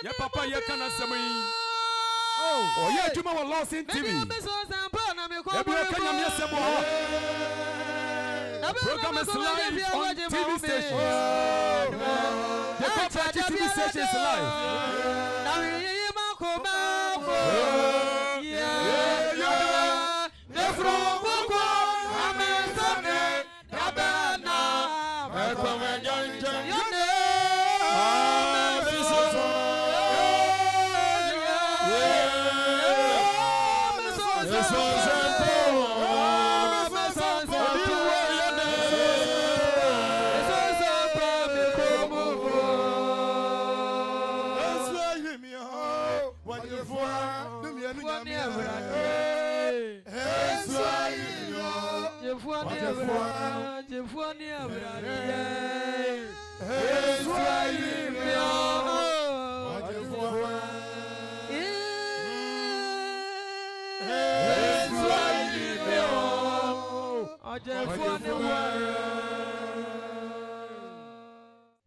Yɛ papa yɛ ka n'asɛm yi. Ɔyɛ adwuma wɔ Lawson TV. Ebi ɔka nyame asɛm wɔ hɔ. Program is live on TV stations. Jacob Prachi TV station is live.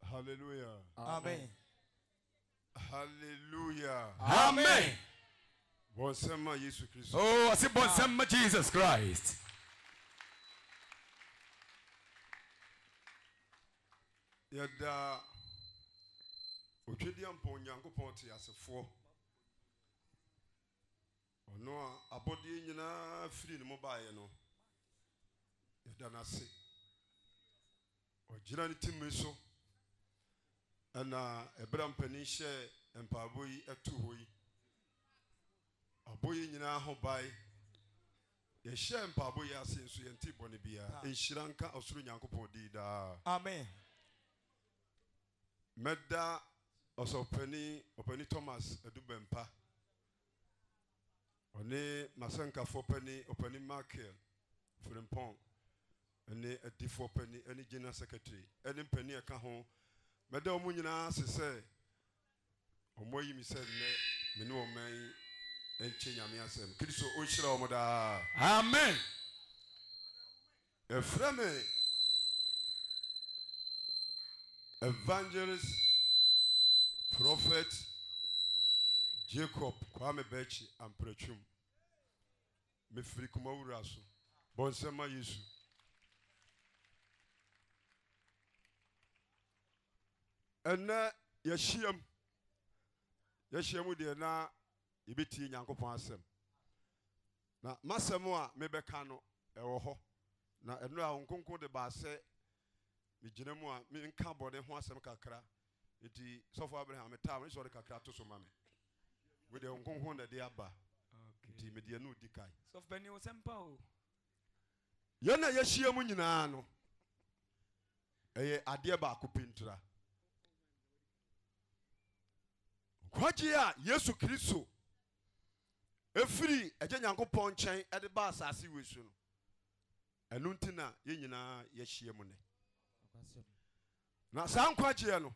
Hallelujah. Amen. Hallelujah. Amen. Bɔnsɛm ma Yesu Kristo. Oh, ɔse bɔnsɛm ma Jesus Christ. Yɛda Otwedeampɔn Onyankopɔn teasefoɔ. Ɔno a abɔdeɛ nyinaa firi ne mu baeɛ no, yɛda no ase. Ɔgyina ne tumi so ɛna ɛberɛ a mpanin hyɛɛ mpaebɔ yi to hɔ yi, abɔ yɛn nyinaa ho ban. Yɛhyɛɛ mpaebɔ yi ase nso yɛntee bɔne biara. Nhyira nka ɔsoro Nyankopɔn din daa. Amen. Mɛda Ɔsɔfopanin Ɔpanin Thomas Adu Bɛmpa, ɔne m'asɛnkafoɔ panin Ɔpanin Michael Frimpong, ne adifoɔ panin ne General Secretary ne mpanin a ɛka ho. Mɛda wɔn nyinaa ase sɛ wɔn ayi me sɛ nnɛ me ne wɔn nkyɛ Nyame asɛm. Kristo ɔnhyira wɔn daa. Amen. Yɛfrɛ me Evangelist Prophet Jacob Kwame Bɛkyi Ampratwum. Mefiri Kumawura so. Bɔ nsɛm ma Yesu. Ɛnnɛ yɛahyiam. Yɛahyia mu deɛ na yɛbɛtie Nyankopɔn asɛm. Na m'asɛm a mebɛka no, ɛwɔ hɔ. Na ɛno a Honhom Kronkron de baa sɛ megyina mu a menka bɔne ho asɛm kakra. Nti sɔfo Abraham metaa no sɛ ɔde kakra to so ma me. Wei deɛ Honhom Kronkron na ɛde aba. Nti mede ɛno di kan. Sɔfo panin wo sɛmpa o. Yɛn a yɛahyia mu nyinaa no, ɛyɛ adeɛ baako pɛ ntira. Nkwagyeɛ a Yesu Kristo ɛfiri Agya Nyankopɔn nkyɛn de ba asase wei so no, ɛno nti na yɛn nyinaa yɛahyia mu nnɛ. Na saa nkwagyeɛ no,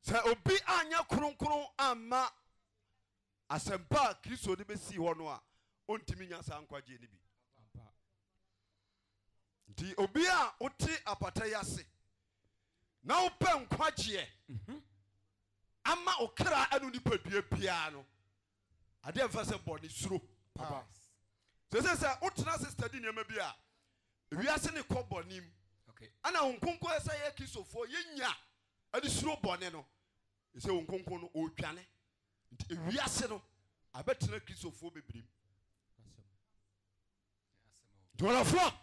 sɛ obi anyɛ kronkron amma asɛmpa a Kristo de bɛsii hɔ no a, ɔntumi nya saa nkwagyeɛ no bi. Nti obi a wote apata yi ase na wopɛ nkwagyeɛ ama wo kra ɛno nipadua biara no, adeɛ mfa sɛ bɔne suro papa. Sɛ sɛ wotena ase study nneɛma bi a, wiase ne kɔ bɔne mu. Ɛna wo nkonko sɛ yɛ Kristofoɔ yɛnya ɛde suro bɔne no, sɛ wo nkonko no ɔredwane. Nti ewiase no abɛtena Kristofoɔ bebree mu. Nti ɔdɔfoɔ,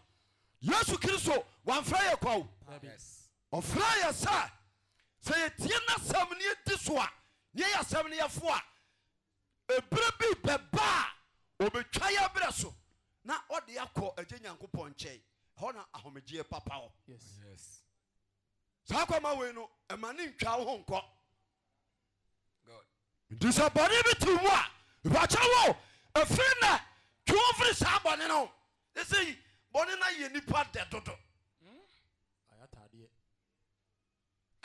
Yesu Kristo wamfrɛ yɛ kwa o. Ɔfrɛ yɛ sɛ sɛ yɛtie n'asɛm ne yɛdi so a, ne yɛyɛ asɛm no yɛfo a, ebere bi bɛba a ɔbɛtwa yɛ berɛ so na ɔde akɔ Agya Nyankopɔn nkyɛn. Ɛhɔ na ahomegyeɛ papa wɔ. Saa kwama wei no, ɛma ne ntwa wo ho nkɔ. Nti sɛ bɔne bi te wo a, mepakyɛ wo, ɛfiri nnɛ, twe wo firi saa bɔne no ho. Ɛsɛ yi, bɔne no ayɛ nipa dɛ dodo.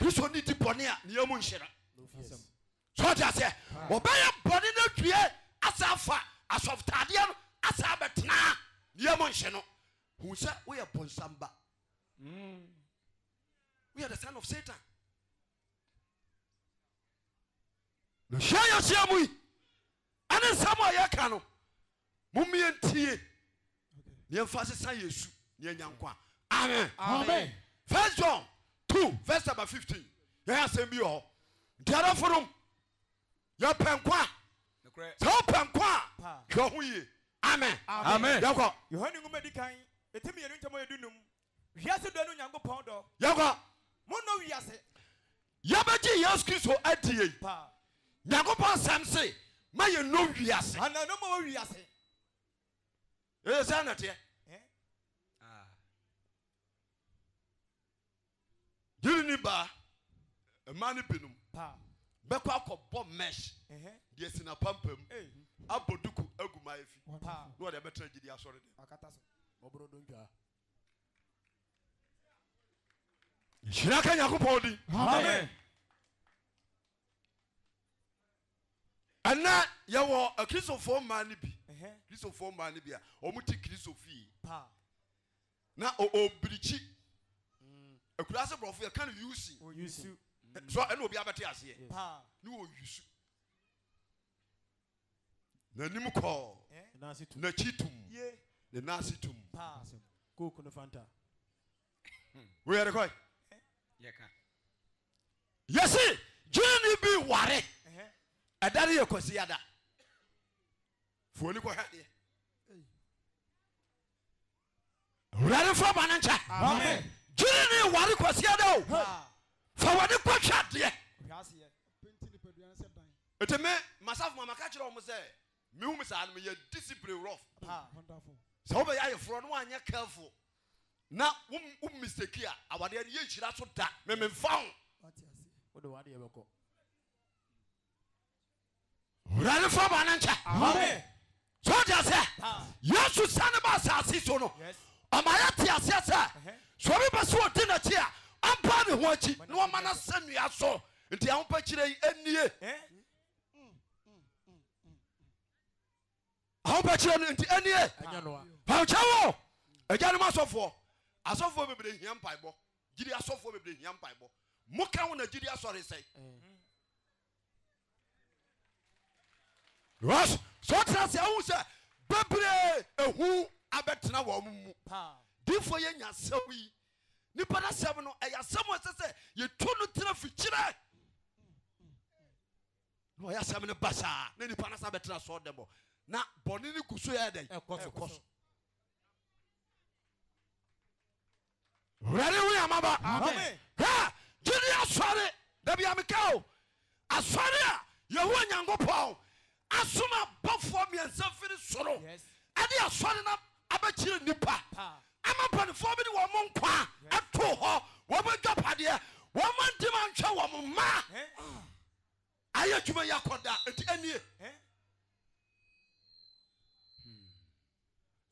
Kristo ne di bɔne a ne yam nhyɛ no. So ɔte aseɛ? Ɔbɛyɛ bɔne no awie asa afa asɔfotaadeɛ no asa abɛtena ne yam nhyɛ no. Hu sɛ woyɛ bonsam ba. Woyɛ the son of Satan. Na hyia yɛhyia mu yi ɛne nsɛm a yɛka no mommie ntie ne yɛmfa sesa yɛ su ne yɛnya nkwa. Amen. Amen. First John 2 verse number 15 yɛyɛ asɛm bi wɔ hɔ. Nti adɔfo nom yɛpɛ nkwa. Sɛ wopɛ nkwa a hwɛ ho yie. Amen. Amen. Yɛkɔ. Yohane nwoma di kan eti mmienu nkyɛmu yɛ dunum. Wiase dɔ ne Onyankopɔn dɔ. Yɛkɔ. Monnɔ wiase. Yɛbɛgye Yesu Kristo adie. Nyankopɔn asɛm se ma yɛnnɔ wiase. Anaa nnoɔma wɔ wiase. Ɛyɛ sɛ na teɛ. Yere ni baa mmaa no binom bɛkɔ akɔbɔ mesh deɛ si n'apampam abɔ duku agu maayafi na wɔde abɛtena gyidi asɔre dɛm. Nhyira ka Nyankopɔn din. Amen. Ɛnɛ yɛwɔ akristofoɔ mmaa no bi kristofoɔ mmaa no bi a wɔn te kristo fie na ɔbirikyi akura ase borɔfo yɛka no yusi so ɛna obi abɛte aseɛ ne ɔyusu n'anim kɔɔ n'akyi tum ne nan ase tum Coke ne Fanta. Woyɛ de kɔe. Yɛse gyini bi ware ɛda no yɛ kwasiada. Fuoni kɔhwɛ adeɛ. Awurade fa bɔne nkyɛ. Gyini ne ware kwasiada o. Fa w'ani kɔhwɛ adeɛ. Nti me masafo ma maka kyerɛ wɔn sɛ mehu me saa no meyɛ discipline rough. Sɛ wobɛyɛ ayeforɔ no woanyɛ careful na wo mistake a awadeɛ no yɛnhyira so da mememfa ho. Wode w'adeɛ bɛkɔ. Wurade fa bɔne nkyɛ. Amen. So ɔte aseɛ? Yesu sane ba asase so no, ɔma yɛte aseɛ sɛ sɛ obi pɛ sɛ ɔdi n'akyi a, ɔmpa ne ho akyi na ɔma no asɛnnua so. Nti ahopakyerɛ yi ɛnie. Ahopakyerɛ no nti ɛnie. Pawkyɛ wo agyanom asɔfoɔ, asɔfoɔ bebree hia mpaebɔ. Gyidi asɔfoɔ bebree hia mpaebɔ. Moka ho na gyidi asɔre sɛe. Because sɛ ɔtena ase ahu sɛ bebree ehu abɛtena wɔn mu. Difoɔ yɛ nya asɛm yi. Nipa no asɛm no ɛyɛ asɛm a ɛsɛ sɛ yɛtu no tena fikyerɛ. Na ɔyɛ asɛm no basaa na nipa no asa bɛtena sɔɔ dɛm hɔ. Na bɔne no gu so yɛ dɛn? Ɛkɔ so. Wurade hu yɛn mmɔbɔ. Hwɛ, gyidi asɔre, dabi a meka o, asɔre a Yehowa Nyankopɔn asoma abɔfoɔ mmiɛnsa firi soro ɛde asɔre no abɛkyerɛ nnipa ama mpanimfoɔ bi de wɔn nkwa ɛto hɔ, wɔn adwapadeɛ, wɔn antim anhwɛ wɔn mma ayɛ adwuma yi akɔda enti ɛnie.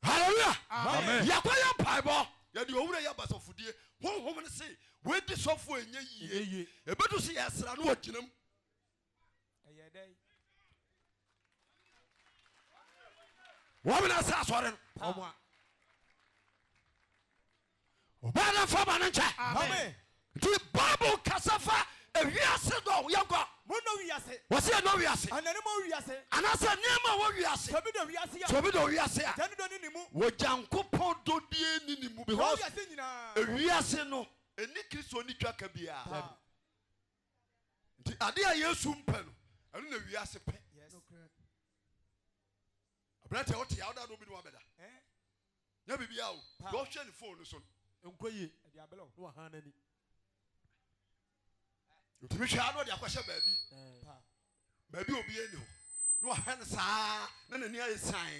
Hallelujah. Amen. Yɛkɔyɛ mpaebɔ, yɛde owura yɛ abasafodie. Honhom no se wɔadi sɔfo ɛnyɛ yie. Ebedu se yɛsra no ɔgyina mu. Wɔn na sɛ asɔre no. Ɔbaa no mfa ma no nkyɛ. Amen. Nti Bible kasa fa ewiase dɔ ho. Yɛnkɔ. Monnɔ wiase. Wɔsi yɛnnɔ wiase. Anaa nneɛma wɔ wiase. Anaasɛ nneɛma wɔ wiase. Sɛ obi dɔ wiase a. Sɛ obi dɔ wiase a. Agya no dɔ nni ne mu. Onyankopɔn dɔ die nni ne mu. Because wiase nyinaa. Ewiase no ɛni Kristo ni twa ka biara. Paa. Nti adeɛ a Yesu mpɛ no, ɛno na wiase pɛ. Yes. Aberanteɛ wote a woda no obi ne wabɛda. Eh? Nyɛ biribiara o. Paa. Deɛ ɔhwɛ ne phone no so no. Nkɔ yie. Ɛde abɛlɛ o. Na wahan n'ani. Ntumi hwɛ a na ɔde akɔhyɛ baabi. Paa. Baabi a obiara nni hɔ. Na wahwɛ no saa na n'ani ayɛ san.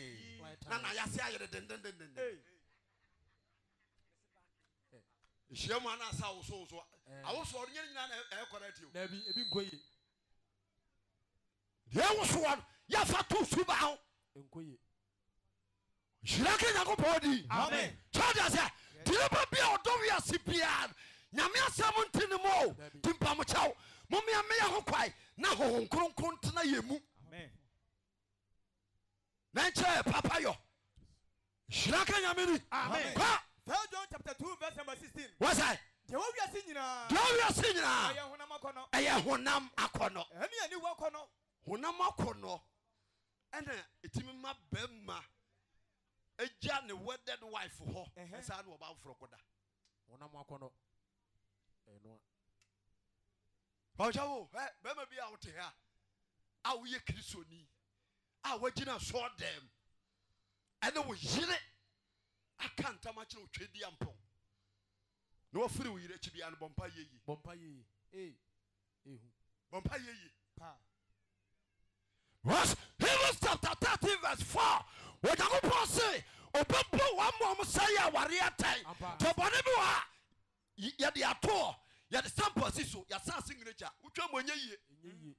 Na n'ayase ayere dendendenden. Hey. Ehyia mu anaasɛ awosowoso. Awosoɔ no nyɛ ne nyinaa na ɛyɛ correct o. Dabi, ebi nkɔ yie. Deɛ ɛwosoɔ no yɛfa to suba ho. Nkɔ yie. Nhyira nka Nyankopɔn din. Amen. Sɛ ɔde aseɛ nti nipa bi a ɔdɔ wiase biara no Nyame asɛm nte ne mu o. Dabi. Nti mpamokyɛw, momea meyɛ ho kwae na Honhom Kronkron ntena yɛn mu. Amen. Na nkyerɛ yɛ papa yɔ. Nhyira nka Nyame ni. Amen. Kɔ. First John chapter 2 verse number 16. Wɔsɛ. Deɛ ɛwɔ wiase nyinaa. Deɛ ɛwɔ wiase nyinaa. Ɛyɛ honam akɔnnɔ. Ɛyɛ honam akɔnnɔ. Ɛne aniwa akɔnnɔ. Honam akɔnnɔ ɛna ɛtumi ma bɛrima gya ne wedded wife hɔ ɛsaa ne ɔbaa foforɔ kɔda. Honam akɔnnɔ. Ɛnoa. Ɔhyɛ wo ɛ bɛrima bi a wote ha a woyɛ Kristoni a woagyina sɔɔ dɛm ɛne wo yere aka ntam akyerɛ wo twɛdi ampɔn na wafiri wo yere akyi biara no bɔ mpa yie yie. Bɔ mpa yie yie. Ee ehu. Bɔ mpa yie yie. Pa. Because Hebrews chapter 13 verse 4 Onyankopɔn se ɔbɛbu wɔn ma wɔn sɛ yɛ awareɛ atɛn. Nti ɔbɔne bi wɔ ha yɛde atoɔ yɛde sample asi so yɛasan ase nyina gya wotwa mu ɛnyɛ yie. Ɛnyɛ yie.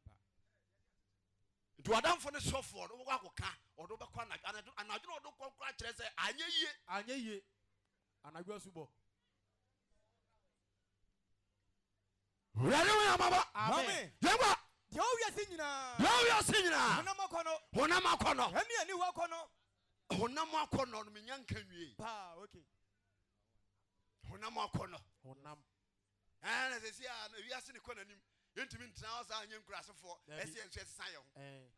Nti wadamfo ne sɔfoɔ no wobɛkɔ akɔka ɔde wobɛkɔ anadwo anadwo na ɔde kɔ nkora kyerɛ sɛ anyɛ yie. Anyɛ yie. Anadwo asubɔ. Wurade hu yɛn mmɔbɔ. Amen. Yɛn kɔ. Deɛ ɔwɔ wiase nyinaa. Deɛ ɔwɔ wiase nyinaa. Honam akɔnɔ. Honam akɔnɔ. Ɛne aniwa akɔnɔ. Honam akɔnɔ no menya nka nwie. Paa okay. Honam akɔnɔ. Honam. Ɛɛ na sɛsi a na wiase ne kɔ n'anim. Yɛntumi ntena hɔ saa nyɛ nkurasefoɔ. Ɛsɛ yɛn nso yɛsesa yɛn ho. Ɛɛ.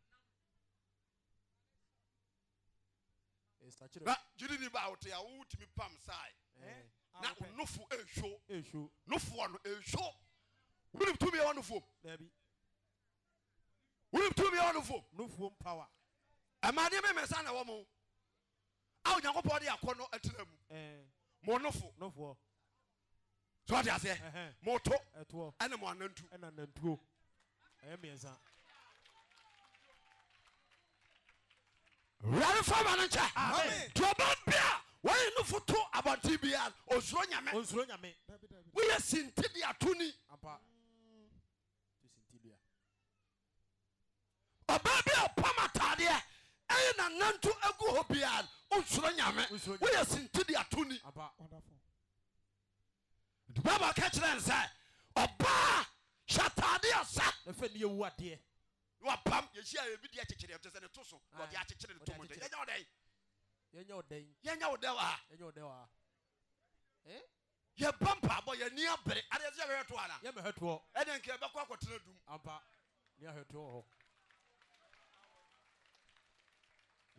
Na gyidi ni ba a wote a wotumi pam sae na nofo ehwo nofoɔ no ehwo wonim tumi ɛwɔ nofoɔ wonim tumi ɛwɔ nofoɔ nofoɔ power ɛma adeɛ mɛmɛnsa na ɛwɔ mo a Onyankopɔn de akɔ no atena mu mo nofo nofoɔ So ɔte aseɛ? Moto ɛne mo anantu. Ɛna nantuo. Ɛyɛ mmiɛnsa. Wurade fa ma no nkyɛ. Nti ɔba bi a wɔyɛ nufo to abɔnten biara onsuro nyame. Onsuro nyame. Woyɛ sintidua toni. Ampa. To sintidua. Ɔbaa bi a ɔpam ataadeɛ ɛyɛ nanantu agu hɔ biara onsuro nyame. Woyɛ sintidua toni. Ampa. Nti Bible ka kyerɛ n sɛ ɔbaa hyɛ ataade a sa. Na fɛ ne yɛwu adeɛ. Na wapam yɛhyia yɛ bi deɛ kyekyere ɛte sɛ ne to so na ɔde akyekyere ne to mu nti yɛnyɛ wo dɛn? Yɛnyɛ wo dɛn? Yɛnyɛ wo dɛn wɔ ha? Yɛnyɛ wo dɛn wɔ ha? Eh? Yɛba mpaabɔ yɛni abere adeɛ sɛ yɛbɛhwɛ toɔ ana? Yɛmɛhwɛ toɔ. Ɛdeɛ nka yɛbɛkɔ akɔtena dum. Ampa ne ahwɛ toɔ wɔ hɔ.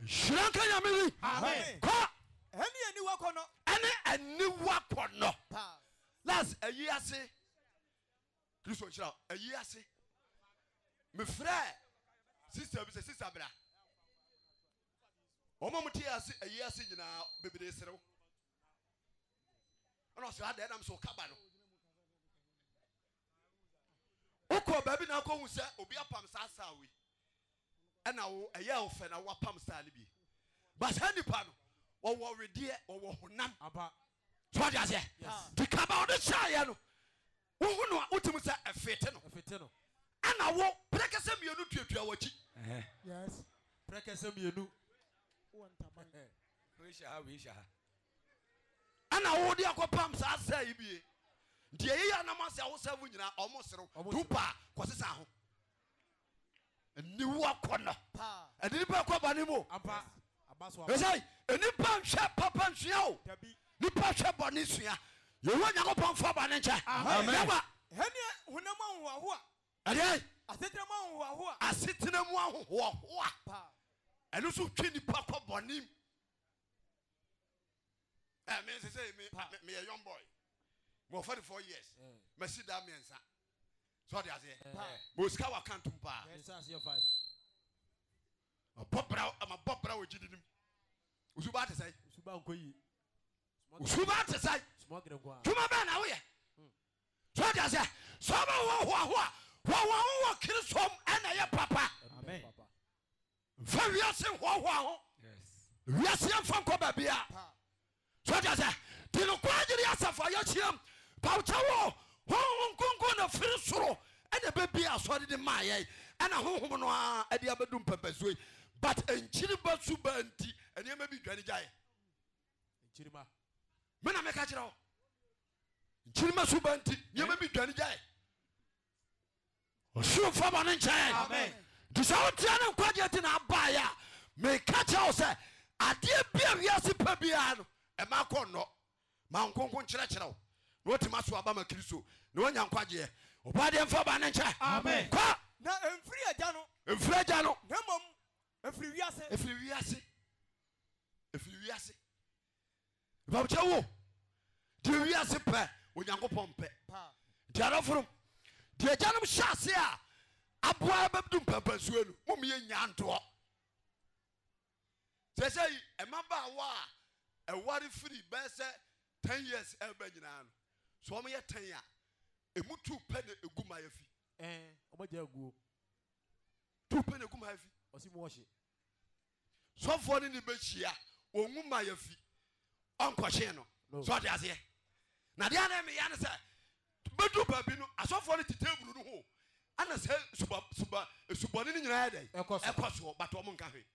Nhyira nka Nyame din. Amen. Kɔ. Ɛne aniwa kɔnɔ. Ɛne aniwa kɔnɔ. Paa. Last ayi ase. Kristo nhyira wo. Ayi ase. Mefrɛ sister bi sɛ sister bra. Wɔn a wɔte ase ayi ase nyinaa bebree serew. Ɛna ɔsɛ adɛ ɛnam so ɔkaba no. Wokɔ baabi na akɔhu sɛ obi apam saa saa wei. Ɛna wo ɛyɛ wo fɛ na woapam style no bi but saa nipa no wɔwɔ wedeɛ wɔwɔ honam Ampa. so ɔde aseɛ Yes. nti kaba ɔde hyɛeɛ no wohu no a wotumi sɛ ɛfete no Ɛfete no. ɛna wo prɛkɛsɛ mmienu tuatua w'akyi Yes. Prɛkɛsɛ mmienu. Wɔ ntaban. Wei hyɛ ha, wei hyɛ ha. Ɛna wode akɔpam saa sɛ yi bie nti ɛyɛ yɛ anam ase a wo sɛfo nyinaa ɔmo serew Ɔmo tu serew. paa kɔsesa ho Aniwa kɔnɔ. Ɛde nipa kɔ bɔne mu. Ɛsɛ nipa nhwɛ papa nsua o. Nipa hwɛ bɔne sua. Yehowa Nyankopɔn fa bɔne nkyɛ. Amen. Ɛne honam ahohoahoa. Ɛdeɛ. Asetena mu ahohoahoa. Asetena mu ahohoahoa. Ɛno nso twe nipa kɔ bɔne mu. Ɛ me sɛ sɛ me meyɛ young boy. Mewɔ 44 years. Masi da mmiɛnsa. sɛ ɔde aseɛ ma osika wɔ account mu paa mabɔ bra mabɔ bra wɔ gyidi nim osu ba te sɛ osu ba te sɛ dwuma bɛn na woyɛ sɛ ɔde aseɛ sɛ ɔbɛ hoahoahoa hoahoa ho wɔ kristo mu ɛna ɛyɛ papa Mfa wiase nhoahoa ho. Wiase yɛmfa nkɔ baabia. So ɔte aseɛ? Nti nokware gyidi asafo a yɛahyiam pawkyɛ wɔ Honhom Kronkron na firi soro ɛna ɛbɛbie asɔre de maa yɛn ɛna Honhom no ara ɛde abɛdu mpɛmpɛsoɔ yi but nkyiri ba su ba nti nneɛma bi dwane gyae. Nkyirima. Me na meka kyerɛ wo. Nkyirima suba nti nneɛma bi dwane gyae. Ɔsoro mfa bɔne nkyɛ. Nti sɛ wotia ne nkwagyeɛ nti na abaeɛ a, meka kyerɛ wo sɛ adeɛ bi a wiase pɛ biara no ɛma kɔ nnɔ. Ma wo nkonko nkyerɛkyerɛ wo na watumi aso aba ma Kristo na wanya nkwagyeɛ. Ɔbɔadeɛ mfa bɔne nkyɛ. Amen. Kɔ. Na ɛmfiri Agya no. Ɛmfiri Agya no. Na mmom ɛfiri wiase. Ɛfiri wiase. Ɛfiri wiase. Mpabokyɛ wo deɛ wiase pɛ Onyankopɔn mpɛ. Nti adɔfonom deɛ agyanom hyɛ ase a aboa bɛdu mpampansuo no mom yɛ nya ntoɔ. Sɛ sɛ yi mmabaawa a ɛware firi bɛyɛ sɛ 10 years ɛreba nyinaa no so wɔn yɛ 10 a emu tu pɛ na egu ma yɛ fi. Ɛn wɔn agya aguo. Tu pɛ na egu ma yɛ fi. Ɔsi mu ɔhye. Sɔfoɔ ne ne bɛhyia ɔnwu ma yɛ fi ɔnkɔhye no sɛ ɔde aseɛ na deɛ na ɛmeya ne sɛ bɛduru baabi no asɔfoɔ no te table no ho ana sɛ suba suba subɔne no nyinaa yɛ dɛn ɛkɔ soɔ but ɔmo nka hwee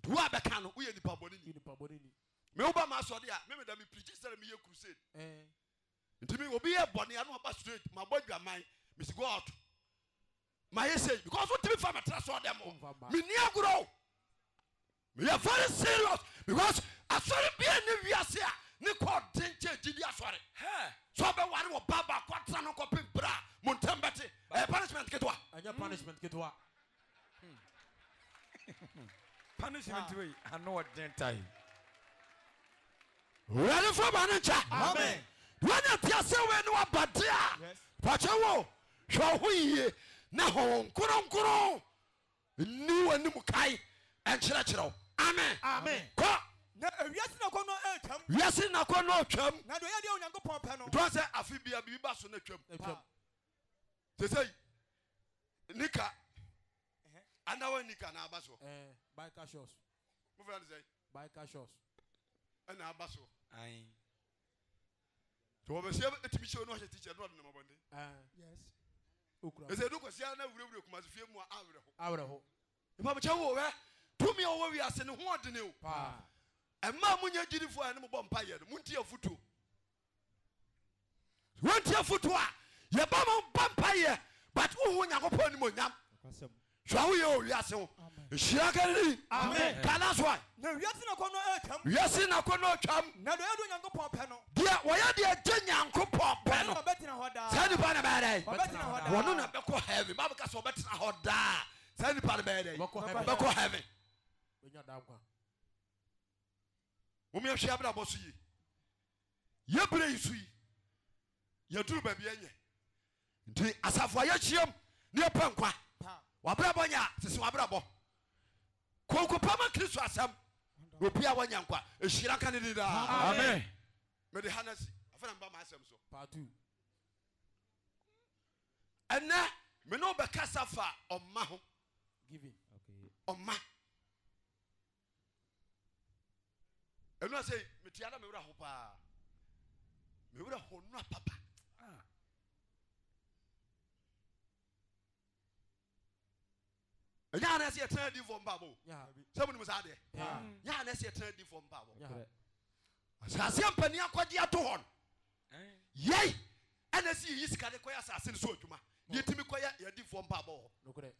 nti wo a bɛka no woyɛ nipa bɔne ni me woba ma asɔre a me meda me preach sɛ meyɛ crusade nti me obi yɛ bɔne ano aba straight mabɔ adwaman mesi go out mayɛ sei because wotumi fa mɛtra sɔɔ dɛm hɔ menni agorɔ o meyɛ very serious because asɔre bia ne wiase a ne kɔ den kyɛ gyidi asɔre sɛ ɔbɛware wɔ ba baako atena no kɔpem berɛ a mo ntam bɛte ɛyɛ punishment ketewa. Ɛnyɛ punishment ketewa. Punishment wei ano ɔden tae. Wurade fa ma no nkyɛ. Amen. Wanya nteaseɛ wei ne waba de a fakyɛ wo hwɛ wo ho yie na Honhom Kronkron nni w'anim kae nkyerɛkyerɛ wo. Amen. Amen. Kɔ. Na ewiase nakɔnnɔ retwam. Wiase nakɔnnɔ retwam. Na deɛ ɔyɛ deɛ Onyankopɔn pɛ no. Nti wɔn sɛ afe bia biribi ba so na twam. Atwam. Sesei nika anawa nika na aba soɔ. Ɛɛ biker shorts. Mo fɛ no sɛ. Biker shorts. Ɛna aba soɔ. Ayi. Tí wọ́n bɛ se etimi hyɛ onu ahyɛ t-shirt na ɔde nam abɔnten. Yes. Okura. Ɛsɛ edu kwasi ara na wurawura kumasi fie mu a awerɛho. Awerɛho. Ìpamkyɛ wo wɛ tumi a ɔwɔ wiase ne ho ɔdene o. Paa. Ɛmaa mo nyɛ gyidifo a ɛne mo bɔ mpa yɛ no mo nti afutuo. Wontie afotuo a yɛba ma bɔ mpaeɛ but wohu Onyankopɔn animonyam. Hwɛ wo yɛ wɔ wiase ho. Nhyira nka ne din. Amen. Ka last one. Na wiase nakɔnnɔ retwam. Wiase nakɔnnɔ retwam. Na deɛ ɔyɛ deɛ Onyankopɔn pɛ no. Deɛ wɔyɛ deɛ gye Nyankopɔn pɛ no. Wɔno na ɔbɛtena hɔ daa. Saa nipa no bɛyɛ dɛn? Ɔbɛtena hɔ daa. Wɔno na bɛkɔ heaven. Bible ka sɛ ɔbɛtena hɔ daa. Saa nipa no bɛyɛ dɛn? Ɔbɛkɔ heaven. Bɛnya daa nkwa. Mom yɛnhwɛ abrabɔ so yie. Yɛ berɛ yi so yi, yɛduru baabi ɛnyɛ. Nti asafo a yɛhyiam ne yɛpɛ nkwa. Wabrabɔ nyɛ a, sese wabrabɔ. Konko pa ma Kristo asɛm. Obi a wanya nkwa. Ehyira nka ne din daa. Amen. Mede ha no asi. Afei na meba m'asɛm so. Part 2. Ɛnɛ me ne wo bɛkasa fa ɔma ho. Giving. Ɔma. Ɛnu ase metia na mewura ho paa. Mewura ho nua papa. Ah. Ɛnyɛ ana ɛsɛ yɛtena adiifoɔ mpaabɔ o. Sɛ mo nim saa adeɛ. Nyɛ ana ɛsɛ yɛtena adiifoɔ mpaabɔ. Asase mpanin akɔgye ato hɔ no. Yɛi ɛna ɛsɛ yɛyi sika de kɔyɛ asase no so adwuma. Yɛtumi kɔyɛ yɛadiifoɔ mpaabɔ wɔ hɔ.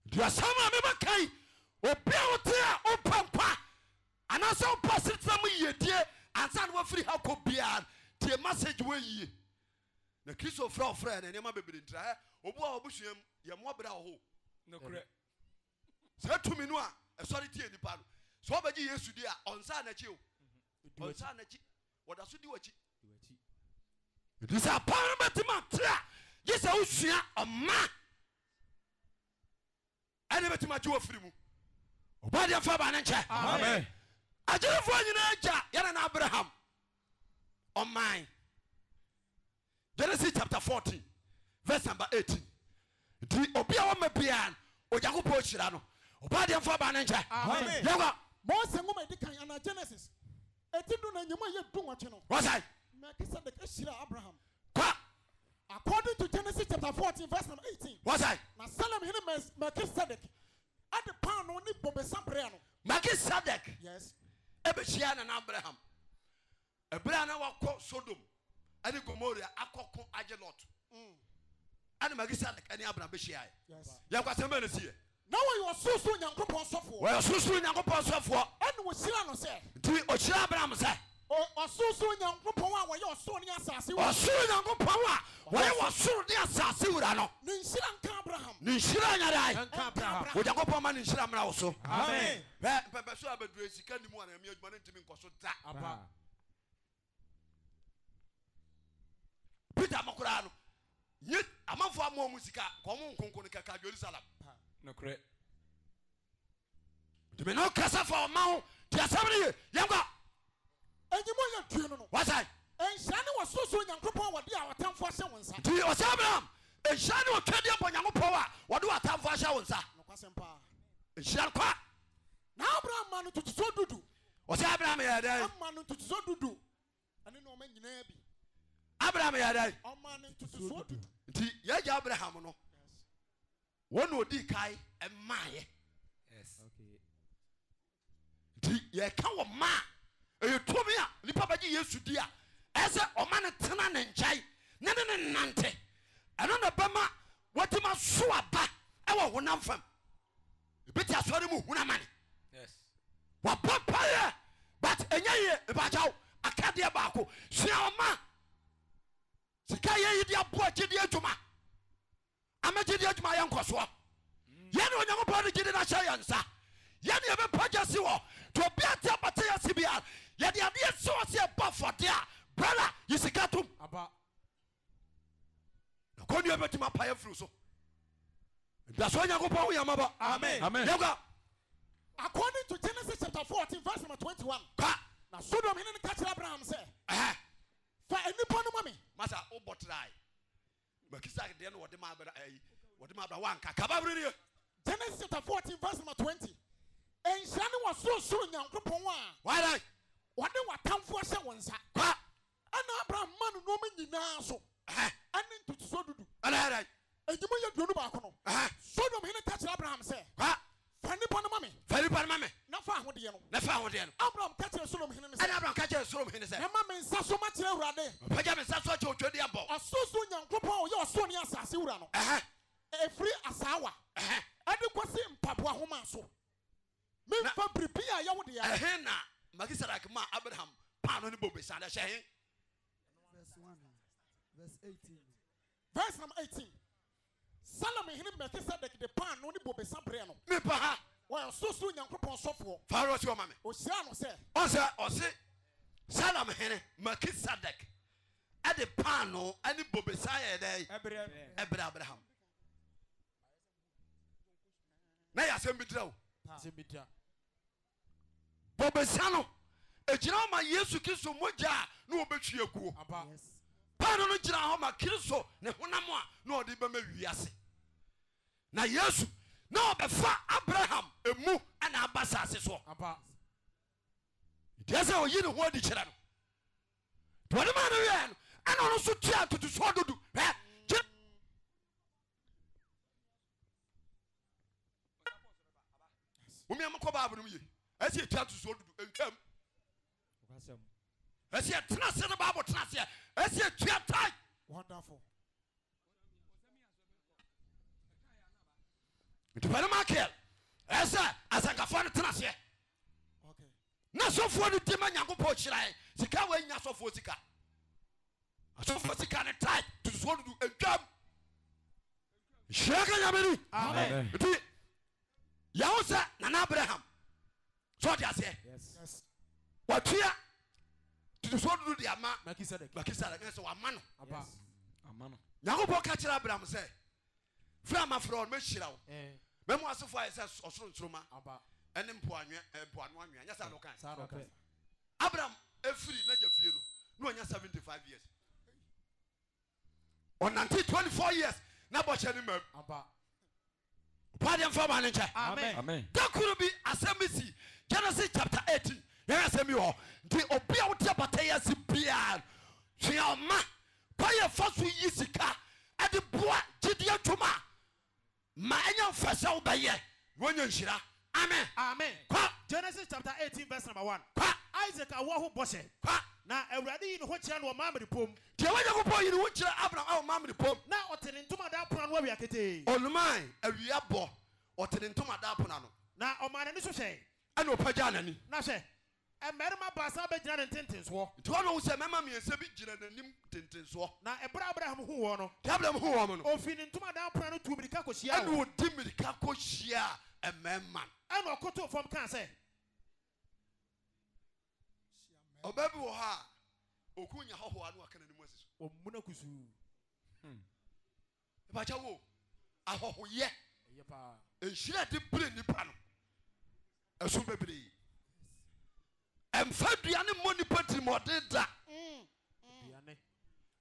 Nti asɛm a mebɛka yi, obi a wote a wopɛ nkwa anaasɛ wopɛ asetena mu yiedie ansa na wafiri ha kɔ biara no, tie message wɔ yie. Na Kristo frɛ ɔfrɛ na nneɛma bebree ntira ɛ obu a ɔbusua mu yɛ mmoa berɛ a ɔhɔ. Nokorɛ. Saa tumi no a ɛsɔre tie nipa no, sɛ ɔbɛgye Yesu di a ɔnsan n'akyi o. Ɔnsan n'akyi. Wɔda so di w'akyi. Nti sɛ apam no bɛtumi ate a, gye sɛ wosua ɔma ɛne bɛtumi agye wɔ firi mu. Ɔbɔ adeɛ mfa ba ne nkyɛ. Amen. Agyerefoɔ nyinaa gya yɛne na Abraham ɔman. Genesis chapter 14 verse number 18. Nti obi a wɔma biara no Onyankopɔn hyira no. Ɔbɔ adeɛ mfa ba ne nkyɛ. Amen. Yɛnkɔ. Mose nwoma a edi kan anaa Genesis eti du na nyimu a ɛyɛ dunwɔtwe no. Wɔsɛe. Melchizedek hyiraa Abraham. Kɔ. According to Genesis chapter 14 verse number 18. Wɔsɛe. Na Salem hene Melchizedek de paanoo ne bobesa brɛɛ no. Melchizedek Yes. ɛbɛhyia nana Abraham ɛberɛ a na wakɔ Sodom. ɛne Gomora akɔko agye Lot. Ɛna Melkisedek ɛne Abraham bɛhyiaeɛ. Yɛnkɔ asɛm bɛn na ɛsiiɛ? Na wɔyɛ ɔsorosoro Nyankopɔn sɔfoɔ. Wɔyɛ ɔsorosoro Nyankopɔn sɔfoɔ. Ɛna ɔhyiraa no sɛ. Nti ɔhyiraa Abraham sɛ. O ɔsorosoro Nyankopɔn a wɔyɛ ɔsoro ne asase wura. Ɔsoro Nyankopɔn a wɔyɛ ɔsoro ne asase wura no. Ne nhyira nka Abraham. Ne nhyira nyɛ dɛn? Nka Abraham. Onyankopɔn ma ne nhyira mmra wo so. Amen. Hwɛ mpɛmpɛso a bɛduru sika nni mu a Nyame adwuma no ntumi nkɔ so da. Peter mo koraa no nye amanfoɔ ama ɔmo sika ka ɔmo nkonko no kɛkɛ Jerusalem. Nokorɛ. Ntumi ne kasa fa ɔma ho te asɛm no ye yɛnkɔ. Enyim ɔyɛ due no no. Wasae. Nhyira ne ɔsorosoro Nyankopɔn a wɔde a ɔtamfo ahyɛ wo nsa. Nti ɔsɛ Abraham nhyira ne ɔtwadeɛ bɔ Nyankopɔn a wɔde w'atamfo ahyɛ wo nsa. Nokwasɛm paa. Nhyira no kwa. Na Abraham maa no ntotosoɔ dudu. Ɔsɛ Abraham yɛɛ dɛn? Ɔmaa no ntotosoɔ dudu ne nneɛma nyinaa bi. Abraham yɛɛ dɛn? Ɔmaa no ntotosoɔ dudu. Nti yɛagya Abraham no, wɔn na ɔdii kae ɛmaayɛ. Nti yɛka wɔ ma a ɛyɛ tumi a nipa bɛgye Yesu di a ɛsɛ ɔma no tena ne nkyɛn ne ne ne nante. Ɛno na ɛbɛma watumi aso aba ɛwɔ honam fam. Ebi te asɔre mu hunu amane. Wabɔ mpaeɛ but ɛnyɛ yie. Mepakyɛw akadeɛ baako sua ɔma sika yɛ yi de aboa gyidie adwuma ama gyidie adwuma yɛ nkɔsoɔ. Yɛne Onyankopɔn de gyidi no ahyɛ yɛn nsa. Yɛne yɛbɛpagya si hɔ. Nti obi ate abata yɛ ase biara yɛde adeɛ si hɔ sɛ yɛbɔ afɔdeɛ a brother yi sika tom. Na kɔnnua bɛtumi apae afiri so. Ntasoɔ Nyankopɔn hu yɛn mmɔbɔ. Amen. Amen. Yɛnkɔ. According to Genesis chapter 14 verse number 21. Ka. Na Sodom hene no ka kyerɛ Abraham sɛ. Ɛhɛ. Fa nnipa no ma me. Masa wobɔ trae. Melchizedek deɛ no wɔde ma Abra ɛyi wɔde ma Abra wanka. Kaba bere nie. Genesis chapter 14 verse number 20. Nhyira ne wɔ sorosoro Nyankopɔn a. Why? Wɔde w'atamfo ahyɛ wo nsa. Kwa. Ɛna Abraham maa no nnoɔma nyinaa so, ɛne ntotosoɔ dudu. Ɛna yɛ dɛn? Eyinom yɛ 21 no, Sodom hene ka kyerɛɛ Abraham sɛ, Fa nnipa no ma me. Fa nnipa no ma me. Na fa ahodeɛ no. Na fa ahodeɛ no. Abraham ka kyerɛɛ Sodom hene no sɛ. Ɛna Abraham ka kyerɛɛ Sodom hene sɛ. Mɛma me nsa so makyerɛ Awurade. Mapagya me nsa so akyerɛ Otwadeɛbɔ. Ɔsorosoro Nyankopɔn a ɔyɛ ɔsoro ne asase wura no. Ɛfiri asaawa. Ɛde kɔsi mpaboa homa so. Memfa biribi a ɛyɛ wo dea. Ɛhe na Melkisedek maa Abraham paanoo ne bobesa no? Ɛhyɛ he? Verse 1, verse 18. Verse number 18. Salem hene Melkisedek de paanoo ne bobesa brɛɛ no. Mepa ha. Ɔyɛ ɔsorosoro Nyankopɔn sɔfoɔ. Farao si ɔma me. Ɔhyiraa no sɛ. Ɔsɛ ɔse Salem hene Melkisedek de paanoo ne bobesa yɛɛ dɛn? Ɛbrɛ Abraham. Na yɛ asɛm bi tira o. Bobesa no egyina hɔ ma Yesu Kristo mogya a na wɔbɛtwi aguo. Paano no gyina hɔ ma Kristo ne honam a na ɔde bɛma wiase. Na Yesu na ɔbɛfa Abraham emu na aba asase soɔ. Nti ɛsɛ ɔyi ne ho adi kyerɛ no. Nti ɔde maa no wieɛ no ɛna ɔno nso tua ntotosoɔ dudu. Hwɛ Momia mokɔ Bible no mu ye. Ɛsɛ yɛtua ntosoɔ dudu ntwam. Ɛsɛ yɛtena ase ne Bible tena aseɛ. Ɛsɛ yɛtua tae. Wonderful. Nti pɛne Michael ɛsɛ asɛnkafoɔ no tena aseɛ. Na sɔfoɔ no di ma Nyankopɔn hyirae. Sika wɔ nya sɔfoɔ sika. Asɔfoɔ sika ne tae ntosoɔ dudu ntwam. Nhyira ka Nyame ni. Amen. Nti yɛho sɛ Nana Abraham sɛ ɔde aseɛ watua tutusoɔ dudu de ama Melchizedek. Melchizedek ne sɛ wama no. Ama no. Nyankopɔn ka kyerɛ Abraham sɛ frɛ a mafrɛ wo no mɛhyira wo Eh. mɛma w'asefoɔ ayɛ sɛ ɔsoro nsoroma Aba. ɛne mpoanwea mpoano anwea nyɛ saa na ɔkae. Saa na ɔkae. Abraham efiri n'agya fie no na wanya 75 years. Ɔnante 24 years na bɔhyɛ no mam. Ampa. Ɔbɔ adeɛ mfa ɔma no nkyɛ. Amen. Amen. Da koro bi asɛm bi si Genesis chapter 18 yɛn asɛm bi wɔ hɔ nti obi a wote abata yi ase biara sua ɔma kwan yɛ fa so yi sika ɛde boa gyidi adwuma ma ɛnyɛ mfa sɛ wobɛyɛ na woanya nhyira. Amen. Amen. Kɔ. Genesis chapter 18 verse number 1. Kɔ. Isaac awoɔ ho bɔhyɛ. Kɔ. Na Awurade yii ne ho kyerɛɛ no wɔ Mamre pom. Deɛ Onyankopɔn yii ne ho kyerɛɛ Abraham wɔ Mamre pom. Na ɔte ne ntomadan pono ano awia ketee. Ɔnomae awia bɔ, ɔte ne ntomadan pono ano. Na ɔmaa n'ani so hwɛe. Ɛnna ɔpagyaa n'ani. Na hwɛ, mmarima baasa abɛgyina ne ntentensoɔ. Nti hɔ na ɔhu sɛ mmarima mmiɛnsa bi gyina n'anim ntentensoɔ. Na ɛberɛ a Abraham huu wɔn no. Deɛ Abraham huu wɔn no. Ɔfiri ne ntomadan pono ano tuu mmirika kɔhyiaa Ɛnna wɔn. ɔdi mmirika kɔhyiaa mmarima no. Ɛnna ɔkotoo fam kaa sɛ. Ɔbaa bi wɔ hɔ a, ɔku nya hɔhoɔ a na waka n'anim asi so. Wɔmuna kusuu. Mepakyɛ wo, ahɔhoyɛ, Ɛyɛ paa. nhyira de brɛ nipa no, ɛso bebree. Ɛmfa aduane mmɔ nipa tirimɔden da. Aduane.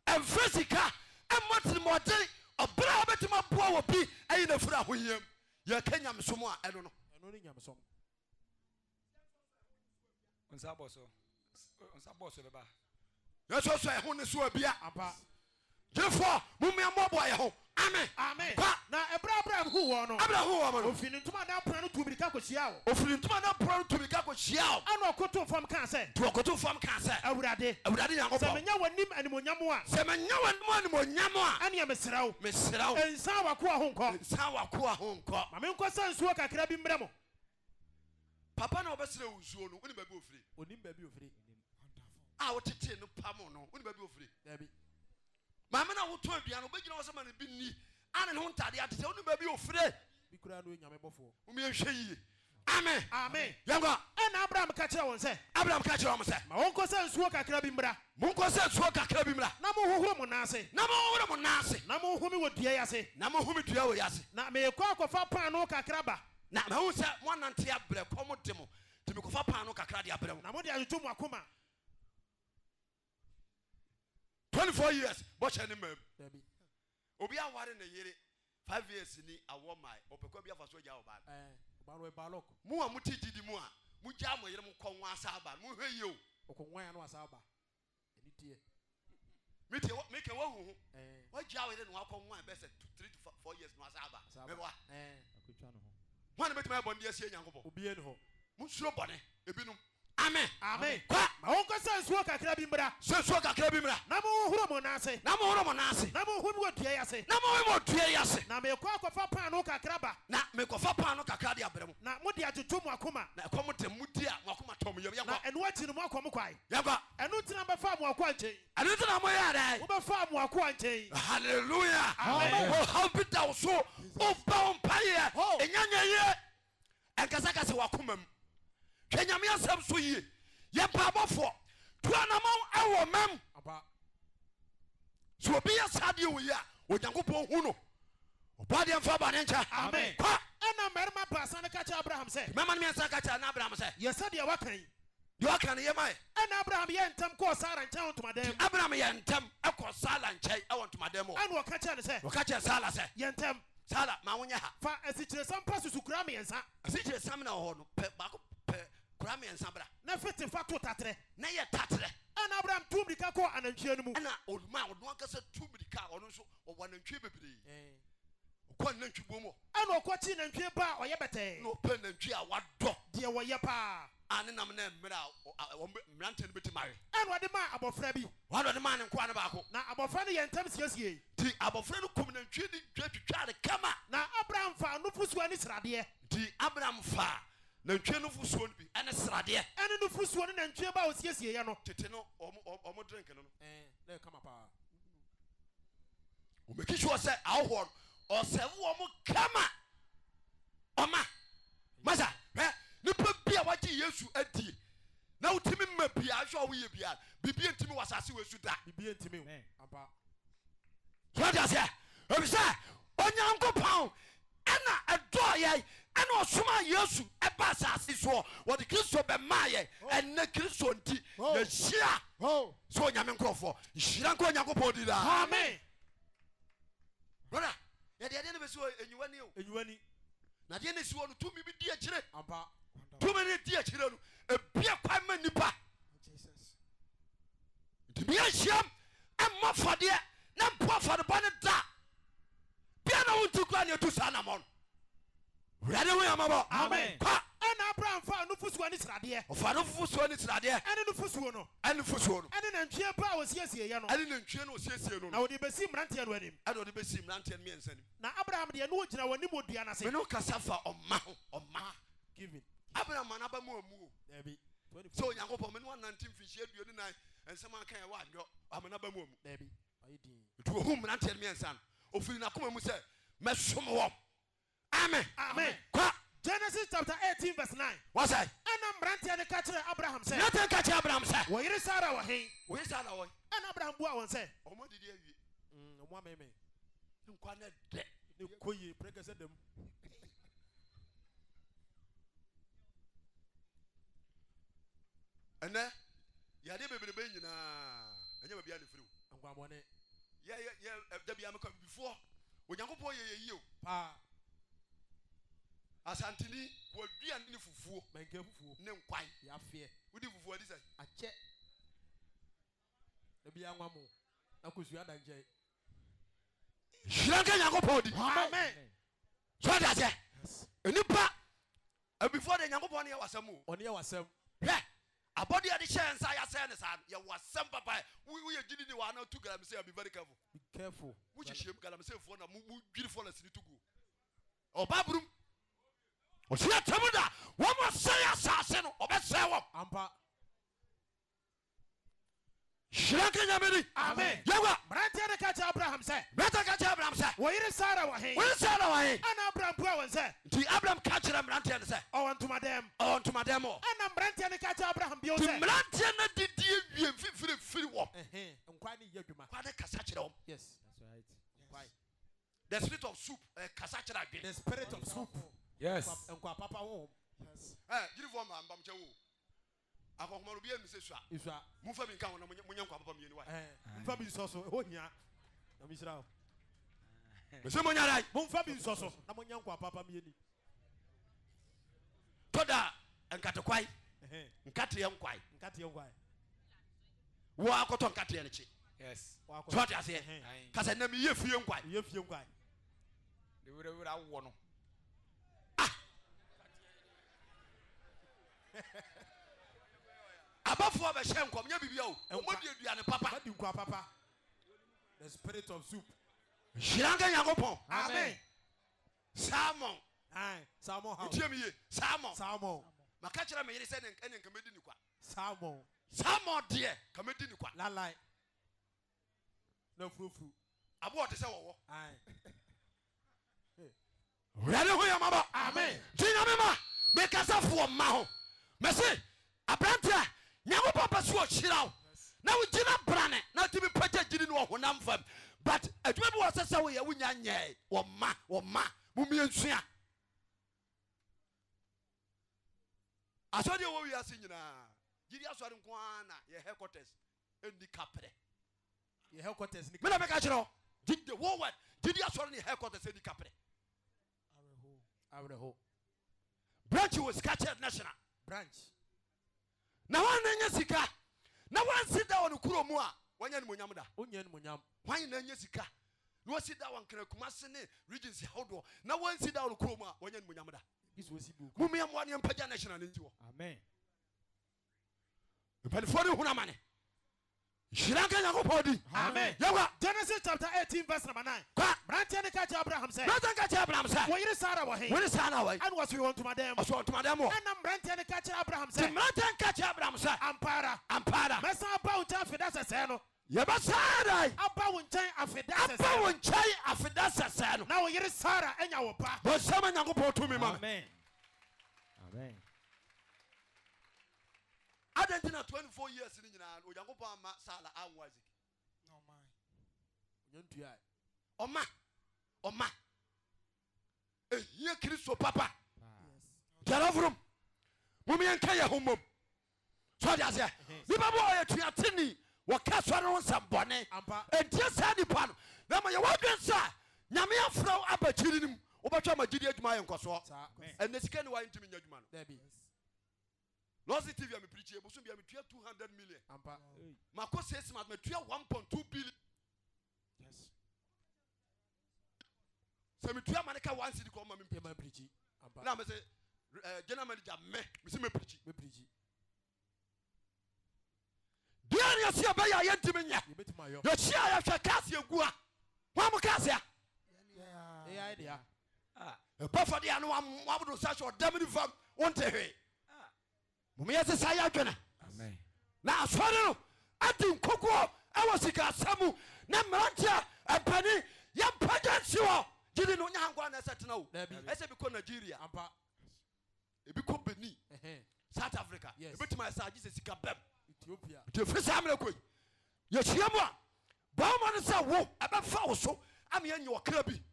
Ɛmfa sika mmɔ tirimɔden. Ɔbrɛ a wobɛtumi aboa wɔ bi ayi no afiri ahohia mu. Yɛka nyamesom a, ɛno no. Ɛno ne nyamesom. Nsa bɔ so. Nsa bɔ so bɛba. Yɛsɔsɔ ɛho ne so abia. Ampa. Gyefoɔ, mommea mmoaboa yɛ ho. Amen. Amen. Kwa. Na ɛberɛ a Abraham huu wɔn no. Abraham huu wɔn no. Ɔfiri ne ntomadan pono ano tuu mmirika kɔhyiaa wɔn. Ɔfiri ne ntomadan pono ano tuu mmirika kɔhyiaa wɔn. Ɛnna ɔkotoo fam kaa sɛ. Nti ɔkotoo fam kaa sɛ. Awurade. Awurade Nyankopɔn. Sɛ menya w'anim animuonyam a. Sɛ menya w'anim animuonyam a. Ɛnneɛ mesrɛ wo. Mesrɛ wo. Nsan w'akoa ho nkɔ. Nsan w'akoa ho nkɔ. Ma menkɔsa nsuo kakra bi mmrɛ mo. Papa na ɔbɛsrɛ wo nsuo no, wonim baabi ofiri? Onim baabi ofiri. A wotetee no pamo no, wonim baabi ofiri? Dabi. Maame na wotɔn aduane, wobɛgyina hɔ sɛ ma no bi nni, a ne ne ho ntadeɛ atete, wonim baabi ofire? Bi koraa no yɛ Nyame bɔfoɔ. Mom yɛnhwɛ yie. Amen. Amen. Yɛnkɔ. Ɛnna Abraham ka kyerɛɛ wɔn sɛ. Abraham ka kyerɛɛ wɔn sɛ. Ma wɔnkɔsa nsuo kakra bi mmra. Monkɔsa nsuo kakra bi mmra. Na monhohoro mo nan ase. Na monhohoro mo nan ase. Na monhome wɔ dua yi ase. Na monhome dua wei ase. Na merekɔ akɔfa paanoo kakra ba. Na mahu sɛ moanante abrɛ, kɔm de mo, nti mekɔfa paanoo kakra de abrɛ mo. Na mode adwodwo mo akoma. 24 years bɔhyɛ ne mmaa mu. Dabi. Obi aware ne yere 5 years ni awɔ mmae, ɔpɛ kwa bi afa so agya ɔbaa no. Ɛɛ, ɔbaa no ɔyɛ balɔk. Mo a mote gyidi mu a mogyaa mo yere mo kɔ nwa asa aba no, monhwɛ yie o. Ɔkɔ nwan ano asa aba. Ɛni teɛ. Me tie me ka wahu ho. Ɛɛ. Wagyaa wo yere na wakɔ nwan bɛsɛ 3 to 4 years na wasa aba. Asa aba. Meboa. Ɛɛ. Akotwa ne ho. Hwan na bɛtumi ayɛ bɔne de asie Nyankopɔn? Obiara ni hɔ. Monsuro bɔne. Ebinom. Amen. Amen. Kwa. Ma wɔnkɔsa nsuo kakra bi mmra. Sɛ nsuo kakra bi mmra. Na monhohoro mo nan ase. Na monhohoro mo nan ase. Na monhome wɔ dua yi ase. Na monhome wɔ dua yi ase. Na merekɔ akɔfa paanoo kakra ba. Na merekɔfa paanoo kakra de abrɛ mo. Na mode adwodwo mo akoma. Na ɛkɔm de mo di a, mo akoma tɔ mo yam. Yɛnkɔ. Na ɛno akyi no moakɔ mo kwae. Yɛnkɔ. Ɛno nti na mobɛfaa mo akoa nkyɛn. Ɛno nti na moyɛɛ dɛn? Mobɛfaa mo akoa nkyɛn. Hallelujah. Amen. Ɔhaw bi da wo so, wobɔ wo mpaeɛ, ɛnya nyɛ yie. Ɛnkasakasa w'akoma mu. Hwɛ Nyame asɛm so yie. Yɛ mpaebɔfoɔ. Tu anamɔn ɛwɔ mam. Sɛ obi yɛ saa deɛ wɔ yi a, Onyankopɔn hu no. Ɔbɔ adeɛ mfa bɔne nkyɛ. Amen. Kɔ. Ɛnna mmarima baasa no ka kyerɛɛ Abraham sɛ. Mmarima no mmiɛnsa ka kyerɛɛ Abraham sɛ. Yɛ sɛdeɛ woaka yi. Deɛ ɔka no, yɛ ma yɛ. Ɛnna Abraham yɛɛ ntɛm kɔɔ Sara nkyɛn wɔ ntomadan mu. Nti Abraham yɛɛ ntɛm kɔɔ Sara nkyɛn wɔ ntomadan mu hɔ. Ɛnna ɔka kyerɛɛ no sɛ. Ɔka kyerɛɛ Sara sɛ. Yɛ ntɛm. Sara, ma wonyɛ ha. Fa asikyiresiam pa susukora mmiɛnsa. Asikyiresiam na ɛwɔ hɔ no, pɛ baako pɛ kora mmiɛnsa bra. Na fete fa to taterɛ. Na yɛ taterɛ. Ɛnna Abraham tuu mmirika kɔɔ anantwie no mu. Ɛnna ɔmaa ɔno ankasa tuu mmirika, ɔno nso ɔwɔ anantwie bebree. Ɔkɔɔ ne nantwibuo mu hɔ. Ɛnna ɔkɔkyee nantwie ba a ɔyɛ bɛtɛɛ. Ɛnna ɔpɛɛ nantwie a wadɔ. Deɛ wɔyɛ paa. A ne nam no mmerɛ a wɔn mmeranteɛ no bɛtumi awe. Ɛnna ɔde maa abɔfra bi. Ɛnna ɔde maa ne nkoa no baako. Na abɔfra no yɛɛ ntɛm siesiee. Nti abɔfra no kum nantwie no dwa twitwaa no kama. Na Abraham faa nufosuo ne sradeɛ. Nti Abraham faa nantwie nufosuo no bi ne sradeɛ. Ɛne nufosuo ne nantwie ba a ɔsiesieeɛ no. Tete no wɔn drink no no. Ɛɛ, na ɛyɛ kama paa. Ɔ make sure sɛ ahɔhoɔ no ɔsɛve wɔn kama. Ɔma masa hwɛ nipa bi a wagye Yesu adie na wotumi ma bia ahwɛ a woyɛ bia biribi ntumi wɔ asase wɔ esu da. Biribi ntumi o ampa. So ɔte aseɛ? Efisɛ Onyankopɔn ɛna ɛdɔɔ yɛn ɛna ɔsomaa Yesu ɛba asase soɔ. Wɔde Kristo bɛmaa yɛn. Ɛnnɛ Kristo nti yɛhyia sɛ Onyame nkorɔfoɔ. Nhyira nka Onyankopɔn din daa. Amen. Brother, yɛde adeɛ no bɛsi hɔ enyiwa ni o. Enyiwa ni. Na adeɛ no esi hɔ no tumi bi di akyire. Ampa. Tumi no di akyire no ebia kwan ma nipa. Nti bia nhyiam mmɔ afɔdeɛ na mpo afɔrebɔ no da. Bia na wonti koraa na etu saa anamɔ no. Wurade hu yɛn mmɔbɔ. Amen. Kɔ. Ɛna Abraham faa nufosuo ne sradeɛ. Ɔfaa nufosuo ne sradeɛ. Ɛne nufosuo no. Ɛne nufosuo no. Ɛne nantwie ba a ɔsiesieeɛ no. Ɛne nantwie no a ɔsiesiee no no. Na ɔde bɛsii mmeranteɛ no anim. Ɛna ɔde bɛsii mmeranteɛ no mmiɛnsa anim. Na Abraham deɛ, na ɔgyina wɔn anim wɔ dua no ase. Me ne wo kasa fa ɔma ho, ɔma. Giving. Abraham ma n'aba mu ammu o. Dabi. Sɛ Onyankopɔn, me ne wo anante mfinhyia 24, nsɛm a aka yɛ woanyɔ, wamma n'aba mu ammu. Dabi. Ɔyɛ dinn. Nti ɔhuu mmeranteɛ no mmiɛnsa no, ɔfirii n'akoma mu sɛ, Mɛsom wɔn. Amen. Amen. Kɔ. Genesis chapter 18 verse 9. Wɔsɛ. Ɛna mmeranteɛ no ka kyerɛɛ Abraham sɛ. Mmeranteɛ no ka kyerɛɛ Abraham sɛ. Wo yere Sara wɔ he? Wo yere Sara wɔ he? Ɛna Abraham buaa wɔn sɛ. Wɔn adidi awie. Wɔn amemee. Ne nkwa no dɛ. Ne kɔ yie prɛkɛsɛ dam. Ɛnɛ yadeɛ bebrebe nyinaa ɛnyɛ baabi a na ɛfiri o. Nkwammɔne. Yɛ yɛ yɛ da bi amekɔ abibifoɔ Onyankopɔn yɛ yɛ yie o. Paa. Asanteni waduane ne fufuo. Manka fufuo. Ne nkwan. Yafeɛ. Wodi fufuo adi sɛn? Akyɛ. Da bi anwa mo. Na kosua da nkyɛn. Nhyira nka Nyankopɔn di. Amen. So ɔde aseɛ. Nipa abifoɔ de Nyankopɔn ne yɛ wasɛm o. Ɔne yɛ wasɛm. Hwɛ abɔde a de hyɛ nsa yɛasɛɛ ne saa no yɛ wasɛm papa. Woyɛ gyidi ni wɔ ana tu galamsey a be very careful. Be careful. Mo hyehyɛ mu galamseyfoɔ na mo mo dwiri forest ni to guo. Ɔba burum. Ɔsi atɛmu da wɔn asɛe asase no ɔbɛsɛe wɔn. Ampa. Nhyira nka Nyame din. Amen. Yɛnkɔ. Mmeranteɛ no ka kyerɛɛ Abraham sɛ. Mmeranteɛ ka kyerɛɛ Abraham sɛ. Wo yere Sara wɔ he? Wo yere Sara wɔ he? Ɛnna Abraham buaa wɔn sɛ. Nti Abraham ka kyerɛɛ mmeranteɛ no sɛ. Ɔwɔ ntomadan mu. Ɔwɔ ntomadan mu hɔ. Ɛnna mmeranteɛ no ka kyerɛɛ Abraham bio Nti sɛ. mmeranteɛ no adidi awie, mfimfini refiri wɔn. Ɛhɛn, nkwae no yɛ adwuma. Nkwae no kasa kyerɛ wɔn. Yes. That's right. Nkwae. The spirit of soup, ɛkasa kyerɛ adwene. The spirit of soup. Yes. Nkwa papa honhom. Yes. Ɛ, gyirifoɔ mma, mpa mo kyɛw o. Akɔnkoma no obiara nim sɛ sua. Sua. Momfa bi nka ho na monyɛ nkwa papa mmienu wae. Momfa bi nsɔ so, ɛhɔ hia. Nyame nhyira wo. Mese monyɛ dɛn? Momfa bi nsɔ so na monyɛ nkwa papa mmieni. Tɔ da nkate kwae. Nkateɛ nkwae. Nkateɛ nkwae. Wo akɔtɔ nkateɛ no kye. Yes. So ate aseɛ? Kasa na meyɛ fie nkwae. Meyɛ fie nkwae. De werɛwerɛ awɔ no. Ah! Abɔfoɔ bɛhyɛ nkɔm nyɛ biribi o. Wɔn di aduane papa. Wɔn di nkwa papa. The spirit of soup. Nhyira nka Nyankopɔn. Amen. Salmon. Aye, salmon house. Wotie me yie. Salmon. Salmon. Maka kyerɛ me yere sɛ ɛne nka mɛdi ne kwa. Salmon. Salmon deɛ ka mɛdi ne kwa. Lalai. Na furufuru. Aboɔ te sɛ wɔwɔ. Aye. Awurade hu yɛn mmɔbɔ. Amen. Nti Nyame ma mekasa foɔ mma ho. Mese aberante a Nyankopɔn pɛ so ɔhyira wo na wogyina brane na wotumi pagya gyidi no wɔ honam fam but adwuma bi wɔ sɛ sɛ woyɛ wonya nyɛe wɔ mma wɔ mma momie nsua asɔre wɔ wiase nyinaa gyidi asɔre nko ara na yɛ headquarters ɛnni kaprɛ Yɛ headquarters ni. Me na meka kyerɛ wo. The whole world. Gyidi asɔre ne headquarters ni kaprɛ. Awerɛho. Branch wɔ sika kyɛ national. Branch. Na wɔn na nya sika. Na wɔn si da wɔ ne kuro mu a wɔnyɛ animonyam da. Onyɛ animonyam. Wɔn na nya sika. Na wɔsi da wɔ Nkran Kumasi ne regions ahodoɔ. Na wɔn si da wɔ ne kuro mu a wɔnyɛ animonyam da. Mumia mmoa ne mpagya national ne nti wɔ. Amen. Mpanimfoɔ no hunu amane. Nhyira nka Nyankopɔn din. Amen. Yɛnkɔ. Genesis chapter 18 verse number 9. Kɔ. Mmeranteɛ no ka kyerɛɛ Abraham sɛ. Mmeranteɛ no ka kyerɛɛ Abraham sɛ. Wo yere Sara wɔ he? Wo yere Sara wɔ he? Ɛnna ɔse ɔwɔ ntomadan mu. Ɔse ɔwɔ ntomadan mu hɔ. Ɛnna mmeranteɛ no ka kyerɛɛ Abraham sɛ. Nti mmeranteɛ no ka kyerɛɛ Abraham sɛ. Ampa ara. Ampa ara. Mɛsan aba wo nkyɛn afeda sɛsɛɛ no. Yɛbɛsan dɛn? Aba wo nkyɛn afeda sɛsɛɛ no. Aba wo nkyɛn afeda sɛsɛɛ no. Na wo yere Sara anya wo ba. Bɔ nsam ma Nyankopɔn tumi ma me. Amen. Amen. Adɛn nti na 24 years no nyinaa no Onyankopɔn amma Sara anwo Isaac? Ɔma, ɔma. Ehia Kristo papa. Gyarafrom, mom yɛnka yɛ ho mmom. So ɔde aseɛ, nipa bi ɔyɛ tuateni, wɔka sɔre ho nsɛm bɔne. Ɛntie saa nipa no, na ma yɛwɔ adwene sɛ Nyame afrɛ wo aba gyidi no mu, wobɛtwa ma gyidi adwuma ayɛ nkɔsoɔ. Ɛnɛ sika ni wa ntumi nyɛ adwuma no. Lɔsi TV a mepirikyi bosom bia metua 200 million. Ampa. Makɔ six months metua 1.2 billion. Yes. Sɛ metua ma ne ka one cedi kɔ ma me mpirikyi. Ampa. Na me se General manager me mesi mɛpirikyi. Deɛ ne yɛsi yɛbɛyɛ a yɛntimi nyɛ. Yɛhyia a yɛhwɛ cars yɛgu a. Wɔn mo cars a. Ɛbɔ fɔde a no wabodo nsa hyɛ ɔdam ne fam wonte hwee. Mom yɛsesa yɛ adwene. Na asɔre no adi nkoguo wɔ sikasɛm mu na mmeranteɛ mpanin yɛmpagya nsi hɔ. Gyidi no nyɛ ha nkoa na ɛsɛ tena o. Ɛsɛ bi kɔ Nigeria. Ebi kɔ Benin, South Africa. Ebetumi ayɛ saa gye sɛ sika bɛm. Nti efiri saa mmerɛ kɔ yi yɛhyia mu a bɔ wo mmɔden sɛ wo ɛbɛfa wo so ama yɛanya ɔkra bi.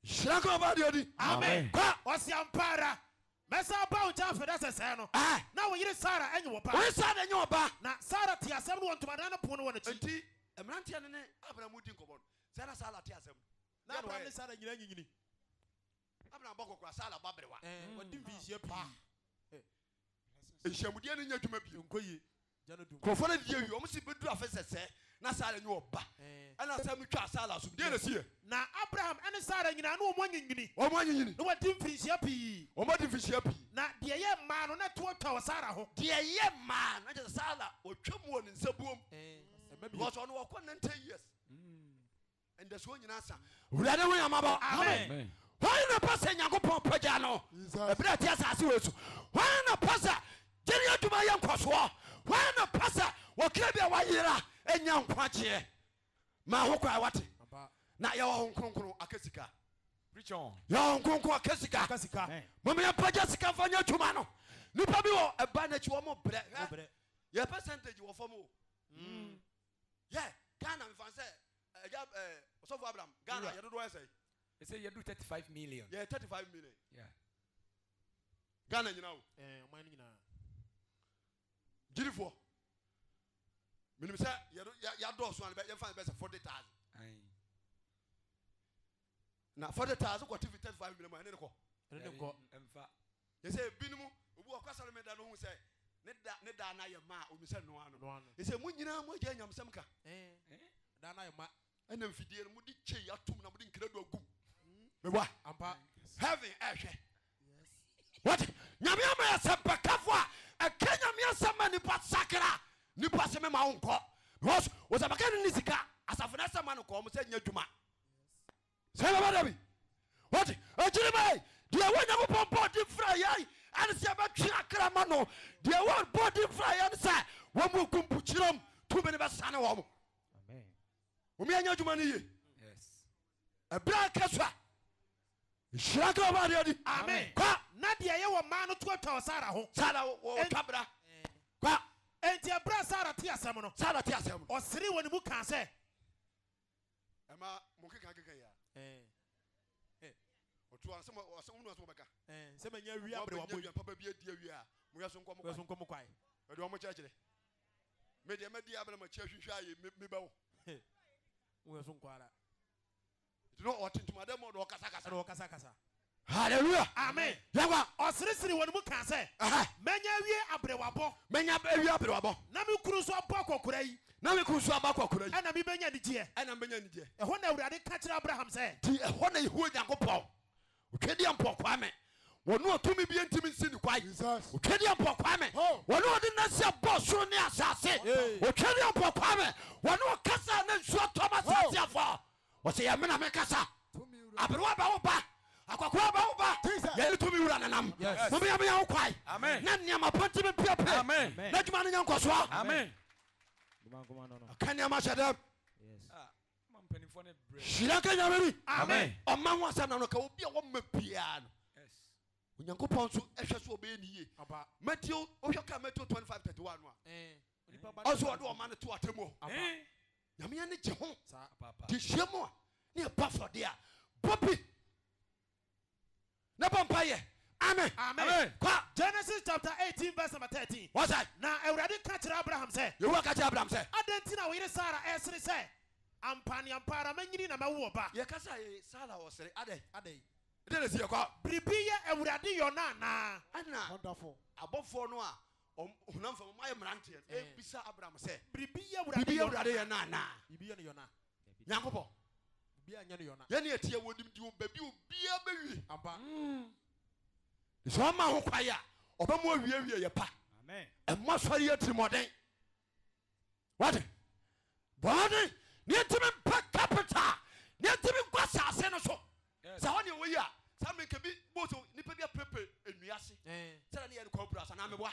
Nhyira nka ɔba deɛ di. Amen. Kɔ. Ɔse ampa ara mɛsan aba wo nkyɛn afeda sɛsɛɛ no, na wo yere Sara anya ɔba. Wo yere Sara anya ɔba. Na Sara tee asɛm no wɔ ntomadan no pon no wɔ n'akyi. Enti mmeranteɛ no ne Abraham redi nkɔmmɔ no, sɛɛ na Sara te asɛm no. Na Abraham ne Sara nyinaa nyinyini. Abraham bɔ kɔkora, Sara ba berewa. Ɛɛ, wadi mfinhyia pii. Nhyiamudeɛ no nyɛ adwuma bio. Nkɔ yie. Gya no dum. Nkurɔfoɔ no didi awie, wɔn si bɛduru afe sɛsɛɛ na Sara nyɛ ɔba. Ɛna asɛm no twaa Sara asom. Deɛ na ɛsiiɛ? Na Abraham ne Sara nyinaa na wɔn anyinyini. Wɔn anyinyini. Na wɔadi mfirinhyia pii. Wɔn adi mfirinhyia pii. Na deɛ ɛyɛ mmaa no, na ɛtoɔ twa wɔ Sara ho. Deɛ ɛyɛ mmaa no, na kyerɛ sɛ Sara wɔtwa mu wɔ ne nsabuom. Because ɔno ɔkɔ 90 years. Ndasuo nyinaa sa. Wurade hu yɛn mmɔbɔ. Amen. Hwan na pɛ sɛ Nyankopɔn pagya no ɛberɛ a ɛte asase wei so? Hwan na pɛ sɛ gyene adwuma yɛ nkɔsoɔ? Hwan na pɛ sɛ wɔkra bi a wayera anya nkwagyeɛ? Ma ho kwan wate. Na yɛwɔ ho kronkron aka sika. Yɛwɔ ho kronkron aka sika. Mom yɛmpagya sika mfa nyɛ adwuma no. Nipa bi wɔ ɛba n'akyi wɔn brɛ. Hwɛ yɛ percentage wɔ fam o. Yɛ Ghana mefa sɛ ɛgya ɛɛ ɔsɔfo Abraham Ghana yɛ dodoɔ yɛ sɛ. Ɛsɛ yɛ du 35 million. Yɛ 35 million. Yeah. Ghana nyinaa o. Ɛɛ ɔman no nyinaa. Gyirifoɔ. Menim sɛ yɛ yɛadɔɔso a yɛmfa no bɛ sɛ 40,000. Na 40,000 kɔ TV 35 million mu ɛne ne kɔ. Ɛne ne kɔ. Ɛmfa. Yɛ sɛ ebinom obi wɔ kɔsɔre mi da no hu sɛ ne da ne da na yɛ ma a omi sɛ noa no. Noa no. Yɛ sɛ mo nyinaa mo agya nyamsɛm ka. Ɛɛ da na yɛ ma. Ɛna mfidie no mo de kyei atum na mo de nkrado agum. Meboa. Ampa. Heaven ɛhwɛ. What? Nyame ama yɛ sɛmpakafo a ɛka Nyame asɛm ma nipa sakra. Nipa sɛ mema wo nkɔ. Because wɔsɛmpaka no ne sika asafo no asɛm ma no kɔ ɔmo sɛ nyɛ adwuma. Sɛ bɛba da bi wɔte akyiri ma deɛ wɔ Nyankopɔn bɔɔ din fra yɛn ɛne sɛ yɛbɛtwe akra ma no deɛ wɔ bɔɔ din fra yɛn sɛ wɔn mu gu mpukyerɛm tumi no bɛsane wɔn. Wɔn yɛnyɛ adwuma no yie. Ɛberɛ a ka so a nhyira nka ɔba adeɛ di. Amen. Kwa. Na deɛ ɛyɛ wɔ mmaa no to atwa wɔ Sara ho. Sara wɔtwa bra. Kwa. Enti ɛberɛ a Sara te asɛm no. Sara te asɛm no. Ɔsere wɔ ne mu kaa sɛ. Ɛma mo keka keka yi a. Ɔtu asɛm asɛm wunu asɛm ɔbɛka. Sɛ manya awie abere wabɔ yi. Mo papa bi adi awie a mo yɛ so nkɔ mo kwae. So nkɔ mo kwae. Ɛde wɔn kyerɛkyerɛ. Me deɛ mɛdi abere ma kyerɛ hwehwɛ ayɛ me bɛwo. Mo yɛ so nkɔ ara. Nti no ɔte ntomadan mu ɔde ɔkasakasa. Ɛde ɔkasakasa. Hallelujah. Amen. Yɛkɔ. Ɔseresere wɔn mu kaa sɛ. Mɛnya awie aberewabɔ. Mɛnya awie aberewabɔ. Na me kunu nso abɔ akɔkora yi. Na me kunu nso abɔ akɔkora yi. Ɛna mebɛnya anigyeɛ. Ɛna mebɛnya anigyeɛ. Ɛhɔ na Awurade ka kyerɛ Abraham sɛ. Nti ɛhɔ na Yehowa Nyankopɔn, Otwedeɛ mpɔ Kwame, wɔne ɔtumi bia ntimi nsi ne kwae. Otwedeɛ mpɔ Kwame, wɔne ɔde nansia bɔɔ soro ne asase. Otwedeɛ mpɔ Kwame, wɔne ɔkasa na nsuo tɔ ma asase afɔ. Ɔsɛ yɛ mena mekasa. Aberewa bɛ wo ba, akwakoraa bɛ wo ba. Yɛne tumi wura nenam. Momea meyɛ wo kwae. Na nneɛma pa ntimi mpiapie. Na adwuma no nyɛ nkɔsoɔ. Aka nneɛma hyɛ dɛm. Hyira nka Nyame bi. Amen. Ɔma ho asɛm na no ka obi a wɔma biara no. Onyankopɔn nso ɛhwɛ so ɔbɛyɛ ne yie. Matthew wohwɛ ka Matthew 25 31 no a. Ɔso ɔde ɔma no to atemmuo. Nyame ani gye ho. Te hyia mu a ne yɛbɔ afɔdeɛ a bɔ bi na bɔ mpa yɛ. Amen. Amen. Kɔ. Genesis chapter 18 verse number 13. Wɔsɛ. Na Awurade ka kyerɛ Abraham sɛ. Yehowa ka kyerɛ Abraham sɛ. Adɛn nti na wo yere Sara ɛresere sɛ, Ampa ne ampa ara manyini na mɛwo ɔba? Yɛkasa yi Sara ɔsere adɛn? Adɛn? Ɛdɛn na ɛsi yɛ kɔ? Biribi yɛ Awurade yɔ no anaa? Ɛna Wonderful. abɔfoɔ no a honam fam ɔmayɛ mmeranteɛ no ɛbisa Abraham sɛ. Biribi yɛ Awurade Biribi yɛ yɔ no Awurade anaa? yɛ no anaa? Biribi yɛ no yɔ no a. Nyankopɔn. Biribi anyɛ no yɔ no a. Yɛne ɛteɛ wɔnim deɛ baabi obiara bɛwie. Ampa. Sɛ ɔma ho kwae a, ɔbɛma awiewie yɛ pa. Ɛmmɔ asɔre yɛ tirimɔden. Wate? Bɔɔden ne yɛntumi mpɛ capital ne yɛntumi nkɔ asase no so. Sɛ hɔ ne ɛwɔ yi a, saa mmerɛ nka bi bɔ so nipa bi apirepire nnua ase. Sɛdeɛ ne yɛ no kɔ abura asa na meboa.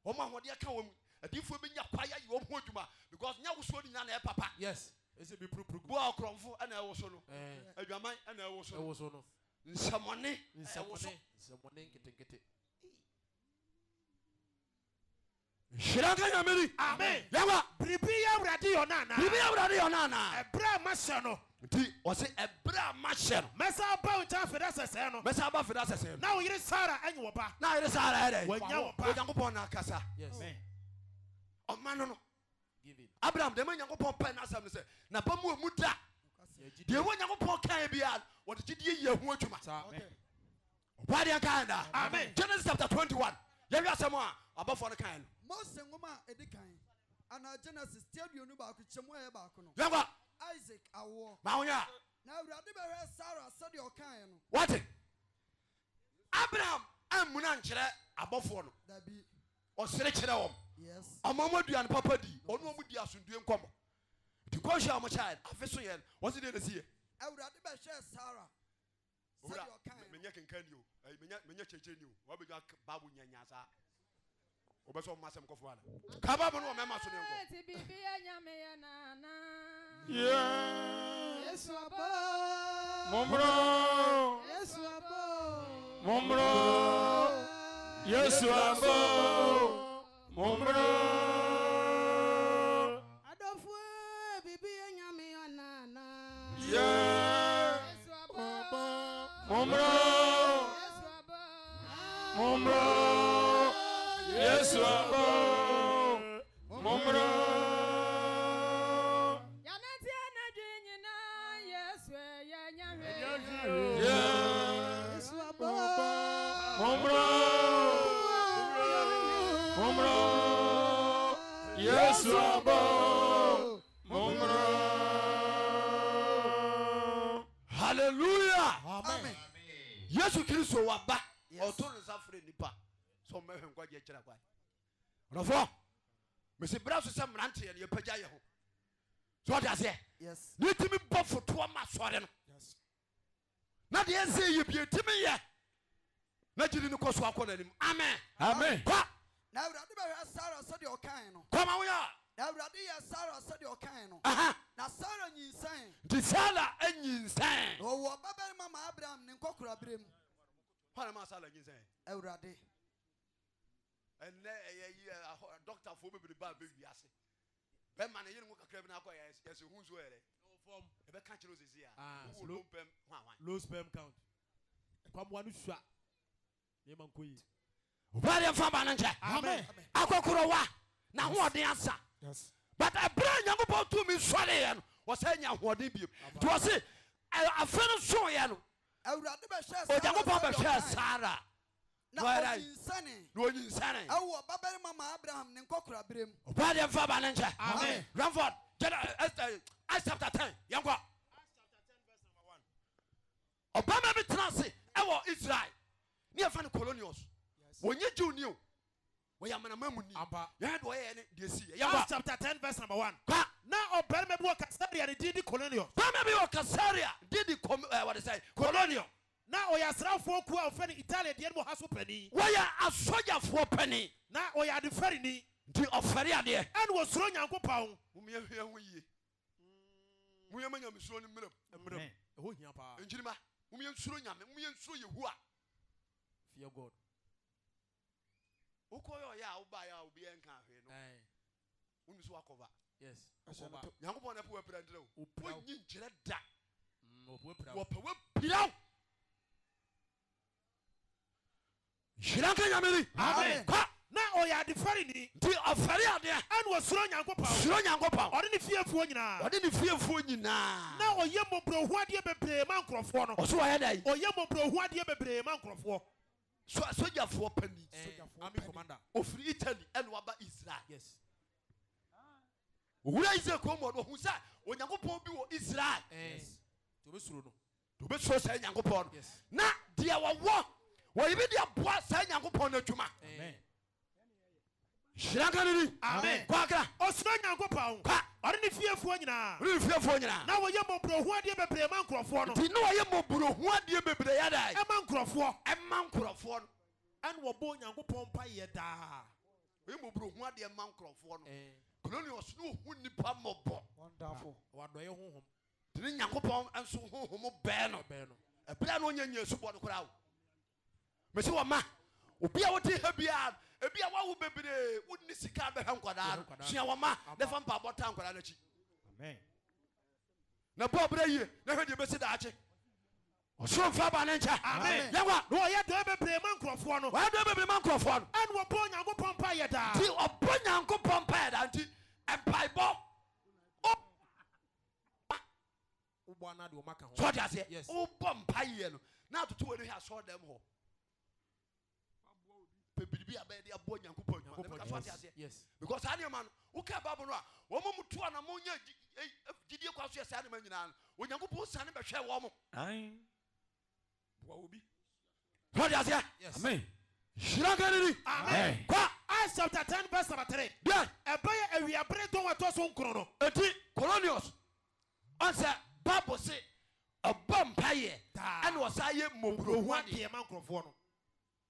Wɔn ahoɔden ka wɔn adiifoɔ bi nya kwae ayɛ wɔn ho adwuma because nya wosoɔ no nyinaa na ɛyɛ papa. Yes. Ɛsɛ bi purupuru gu. Boa ɔkorɔmfo ɛna ɛwɔ so no. Adwaman ɛna ɛwɔ so no. Ɛwɔ so no. Nsɛmɔne ɛwɔ so. Nsɛmɔne nketenkete. Nhyira nka Nyame ni. Amen. Yɛnkɔ. Biribi yɛ Awurade yɔ no anaa? Biribi yɛ Awurade yɔ no anaa? Ɛberɛ a mahyɛ no. Nti ɔse ɛberɛ a mahyɛ no. Mɛsan aba wo nkyɛn afeda sɛsɛɛ no. Mɛsan aba afeda sɛsɛɛ no. Na wo yere Sara anya wɔ ba. Na yere Sara yɛ dɛn? Wanya wɔ ba. Onyankopɔn na akasa. Yes. Ɔma no no. Abraham deɛ ma Nyankopɔn pɛ n'asɛm no sɛ n'aba mu emu da. Deɛ ɛwɔ Nyankopɔn kan biara wɔde gyidie yɛ ho adwuma. Ɔbaa deɛ nka da. Amen. Genesis chapter 21. Yɛhwɛ asɛm a abɔfoɔ no kan no. Mose nwoma a ɛdi kan anaa Genesis ti 21 kyɛmu a ɛyɛ baako no. Yɛnkɔ. Isaac awoɔ. Ma wo nyɛ a. Na Awurade bɛhwɛɛ Sara sɛdeɛ ɔkaeɛ no. Wate? Abraham ammuna ankyerɛ abɔfoɔ no. Dabi. Ɔsere kyerɛ wɔn. Yes. Ɔma wɔn aduane papa di. Ɔne wɔn di asomdue nkɔmmɔ. Nti nkɔnhyɛ a wɔhyɛɛ no, afe so yɛ no, wɔn se deɛ na ɛsi yɛ. Awurade bɛhwɛɛ Sara Owura, sɛdeɛ ɔkaeɛ no. menyɛ kenkan ni o, ɛyi, menyɛ menyɛ kyerɛkyerɛ ni o. Wabɛdwa Bible nyanya saa. Wobɛ sɛ ɔma asɛm kɔfo ana? Ka Bible no wɔ mɛma so ne nkɔ. Eti biribi yɛ nyame yɛ nana. Yeah. Yesu aba. Mommra. Yesu aba. Mommra. Yesu aba. Mommra. Adɔfo biribi yɛ nyame yɛ nana. Yeah. Yesu aba. Mommra. Yesu aba. Mommra. Yesu aba. Mommra. Yanante anadwo nyinaa Yesu yɛ nyame. Yeah. Yesu aba. Mommra. Mommra. Yesu aba. Mommra. Hallelujah. Amen. Yesu Kristo waba. Yes. Ɔto ne nsa frɛ nipa sɛ ɔmmɛhwɛ nkwagye akyira kwan. Ɔdɔfoɔ, mesi berɛ so sɛ mmeranteɛ no yɛpagya yɛ ho. So ɔde aseɛ. Yes. Ne tumi bɔ fotoɔ ma sɔre no. Na deɛ ɛsɛ yɛ bie tumi yɛ. Na gyidi no kɔ so akɔ n'anim. Amen. Amen. Kɔ. Na Awurade bɛhwɛɛ Sara sɛdeɛ ɔkaeɛ no. Kɔ ma wo yɛ. Na Awurade yɛɛ Sara sɛdeɛ ɔkaeɛ no. Aha. Na Sara nyinsɛn. Nti Sara nyinsɛn. Na ɔwoo ɔbabarima maa Abraham ne nkɔkoraberɛ mu. Hwan na maa Sara nyinsɛn? Awurade. Ɛnɛ ɛyɛ yi dɔktafoɔ bebree ba bɛ wiase. Bɛma ne yere ho kakra bi na akɔ yɛ yɛsɛ hu nsuo yɛ dɛ. Ɛbɛka kyerɛ osisi a. Wowɔ low sperm hwan hwan. Low sperm count. Kwamoa no sua. Nneɛma nkɔ yie. Obiara mfa ba no nkyɛ. Amen. Akɔkorɔwa na ahoɔden asa. Yes. But ɛberɛ a Nyankopɔn tumi sɔreeɛ no, wɔsɛ nya ahoɔden bio. Nti wɔse afe no soeɛ no, Awurade bɛhwɛɛ Sara Onyankopɔn sɛdeɛ bɛhwɛɛ ɔkaeɛ. Sara. Na Na ɔyɛ dɛn? ɔnyinsɛnee. Na ɔnyinsɛnee. Ɛwoo ɔbabarima maa Abraham ne nkɔkoraberɛ mu. Obiara deɛ mfa ba no nkyɛ. Amen. Ramford, Acts chapter 10, yɛnkɔ. Ɔbarima bi tena ase ɛwɔ Israel ne yɛfrɛ no Colonius. Wɔnyɛ Jew ni o, wɔyɛ amanaman mu ni. Ampa. Yɛn deɛ ɔyɛɛ ne deɛ si yɛ. Acts chapter 10 verse number 1. Kwa. Na ɔbarima bi wɔ Kaesarea ne din de Cornelius. Barima bi wɔ Kaesarea din de kom ɛɛ wɔde sɛ Colonius. Na ɔyɛ asraafoɔ kuo a wɔfrɛ no Italia deɛ no mu ha so panin. Wɔyɛ asogyafoɔ panin. Na ɔyɛ adefɛreni. Nti ɔfɛre adeɛ. Ɛna ɔsuro Nyankopɔn. Mommyɛ hwɛ ho yie. Moyɛ ma nyamesuro no mmerɛ mu. Mmerɛ mu. Ɛhɔ hia paa. Nkyirima, mommyɛ nsuro Nyame, mommyɛ nsuro Yehowa. Fear God. Wokɔ yɛ ɔyɛ a wobaeɛ a obiara nka hwee no. Wonim sɛ woakɔva. Yes. Nyankopɔn na ɛpɛ wapira nkyerɛ wo. Wonyi nkyerɛ da. Wɔpɛ wapira wo. Nhyira nka Nyame ni. Amen. Kɔ. Na ɔyɛ adefɛreni. Nti ɔfɛre adeɛ. Ɛna ɔsuro Nyankopɔn. Suro Nyankopɔn. Ɔne ne fiefoɔ nyinaa. Ɔne ne fiefoɔ nyinaa. Na ɔyɛ mmɔborɔhu adeɛ bebree ma nkurɔfoɔ no. Ɔso ɔyɛ dɛn? Ɔyɛ mmɔborɔhu adeɛ bebree ma nkurɔfoɔ. So sogyafoɔ panin. Army commander. Ɔfiri Italy ɛna waba Israel. Yes. Owura Israel kurom hɔ no ɔhu sɛ Onyankopɔn bi wɔ Israel. Yes. Nti ɔbɛsuro no. Nti ɔbɛsuro saa Nyankopɔn no. Yes. Na deɛ wɔwɔ. Wɔyɛ bi de aboa saa Nyankopɔn no adwuma. Nhyira nka ne din. Amen. Kɔ akra. Ɔsuro Nyankopɔn. Kɔ. Ɔne ne fiefoɔ nyinaa. Ɔne ne fiefoɔ nyinaa. Na wɔyɛ mmɔborɔhu adeɛ bebree ma nkurɔfoɔ no. Nti na wɔyɛ mmɔborɔhu adeɛ bebree yɛ dɛn? Ɛma nkurɔfoɔ. Ɛma nkurɔfoɔ no. Ɛna wɔbɔ Onyankopɔn mpaeɛ daa. Wɔyɛ mmɔborɔhu adeɛ ma nkurɔfoɔ no. Cornelius ne ɔhu nnipa mmɔbɔ. Wonderful. Ɔwɔ adɔeɛ honhom. Nti ne Nyankopɔn nso honhom bɛɛ no. Bɛɛ no. Ɛberɛ a na ɔnya nyɛ asubɔ no koraa o. Mese wɔ ma obi a wote ha biara ebi a wawo bebree wonni sika bɛhwɛ nkwadaa no sua wɔ ma na fa mpaabɔ taa nkwadaa no akyi. Na bɔ ɔbrɛ yie na hwɛ deɛ bɛsi daakye. Ɔsoro mfa ba ne nkyɛ. Amen. Yɛnkɔ. Na wɔyɛ dɔe bebree ma nkurɔfoɔ no. Wɔyɛ dɔe bebree ma nkurɔfoɔ no. Ɛna wɔbɔ Onyankopɔn mpaeɛ daa. Nti ɔbɔ Nyankopɔn mpaeɛ daa nti mpaebɔ. Wobɔ anaa deɛ ɔma ka ho. So ɔte aseɛ? Yes. Wobɔ mpaeɛ no na atoto w'ani hwɛ asɔɔdɛm hɔ. Pɛ biribi a bɛyɛ de aboa Nyankopɔn adwuma. Na meka so ate aseɛ? Yes. Because saa nneɛma no, woka Bible no a, wɔn a wɔtu anamɔn nya gyidie kwan so yɛ saa nneɛma nyinaa no, Onyankopɔn siane bɛhwɛ wɔn. Ae. Boa obi. So ɔte aseɛ? Yes. Amen. Nhyira nka ne din. Amen. Kɔ. Acts chapter 10 verse number 3. Deɛ. Ɛbɛyɛ awiabere dɔn a ɛtɔ so nkron no. Eti Cornelius, ɔn sɛ Bible se ɔbɔ mpaeɛ Daa. ɛna ɔsan yɛ mmɔborɔhu Hu adeɛ. adeɛ ma nkurɔfoɔ no.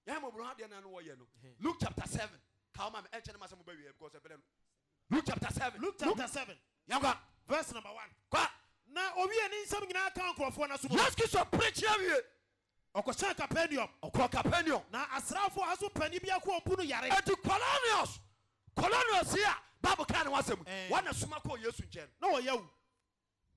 Yɛn mmɔborɔhu adeɛ na no wɔyɛ no. Luke chapter 7. Ka ɔma me ɛnkyɛ ne ma sɛ mo bɛwie because ɛbɛrɛ no. Luke chapter 7. Luke chapter 7 Yɛnkɔ. verse number 1. Kɔ. Na owie ne nsɛm nyinaa ka nkurɔfoɔ no so mu no, Yesu Kristo preach awie. ɔkɔhyɛn Capernaum. Ɔkɔɔ Capernaum. Na asraafoɔ ha so panin bi akoa ɔbu no yare. Enti Cornelius, Cornelius yi a Bible kaa ne ho asɛm yi, wɔn na soma kɔɔ Yesu nkyɛn no. Na ɔyɛ awu.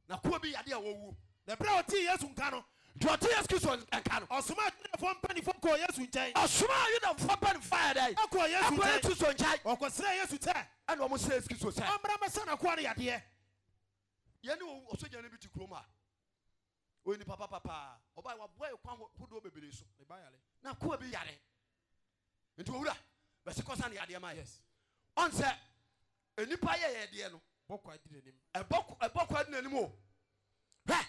Na koa bi yare a ɔwuo. Na berɛ a ɔtee Yesu nka no. Nti ɔtee Yesu Kristo nka no. Ɔsomaa Yudafoɔ mpanimfoɔ kɔɔ Yesu nkyɛn. Ɔsomaa Yudafoɔ mpanimfoɔ ayɛ dɛn? Kɔɔ Yesu Ɛkɔɔ nkyɛn. Yesu Kristo nkyɛn. Wɔkɔsrɛɛ Yesu sɛ. Ɛna wɔn srɛɛ Yesu Kristo sɛ. Ɔmmra mmɛsa n'akoa no yadeɛ. Yɛne ɔsogyani bi te kurom ha. Ɔyɛ nipa papa paa. Ɔbaa waboa yɛ kwan hodoɔ bebree so. Na akoa bi yare. Nti owura bɛsi kɔsa ne yadeɛ ma yɛ. Ɔn sɛ nnipa yɛ yɛ deɛ no. Ɛbɔ kwa di n'anim o. Hwɛ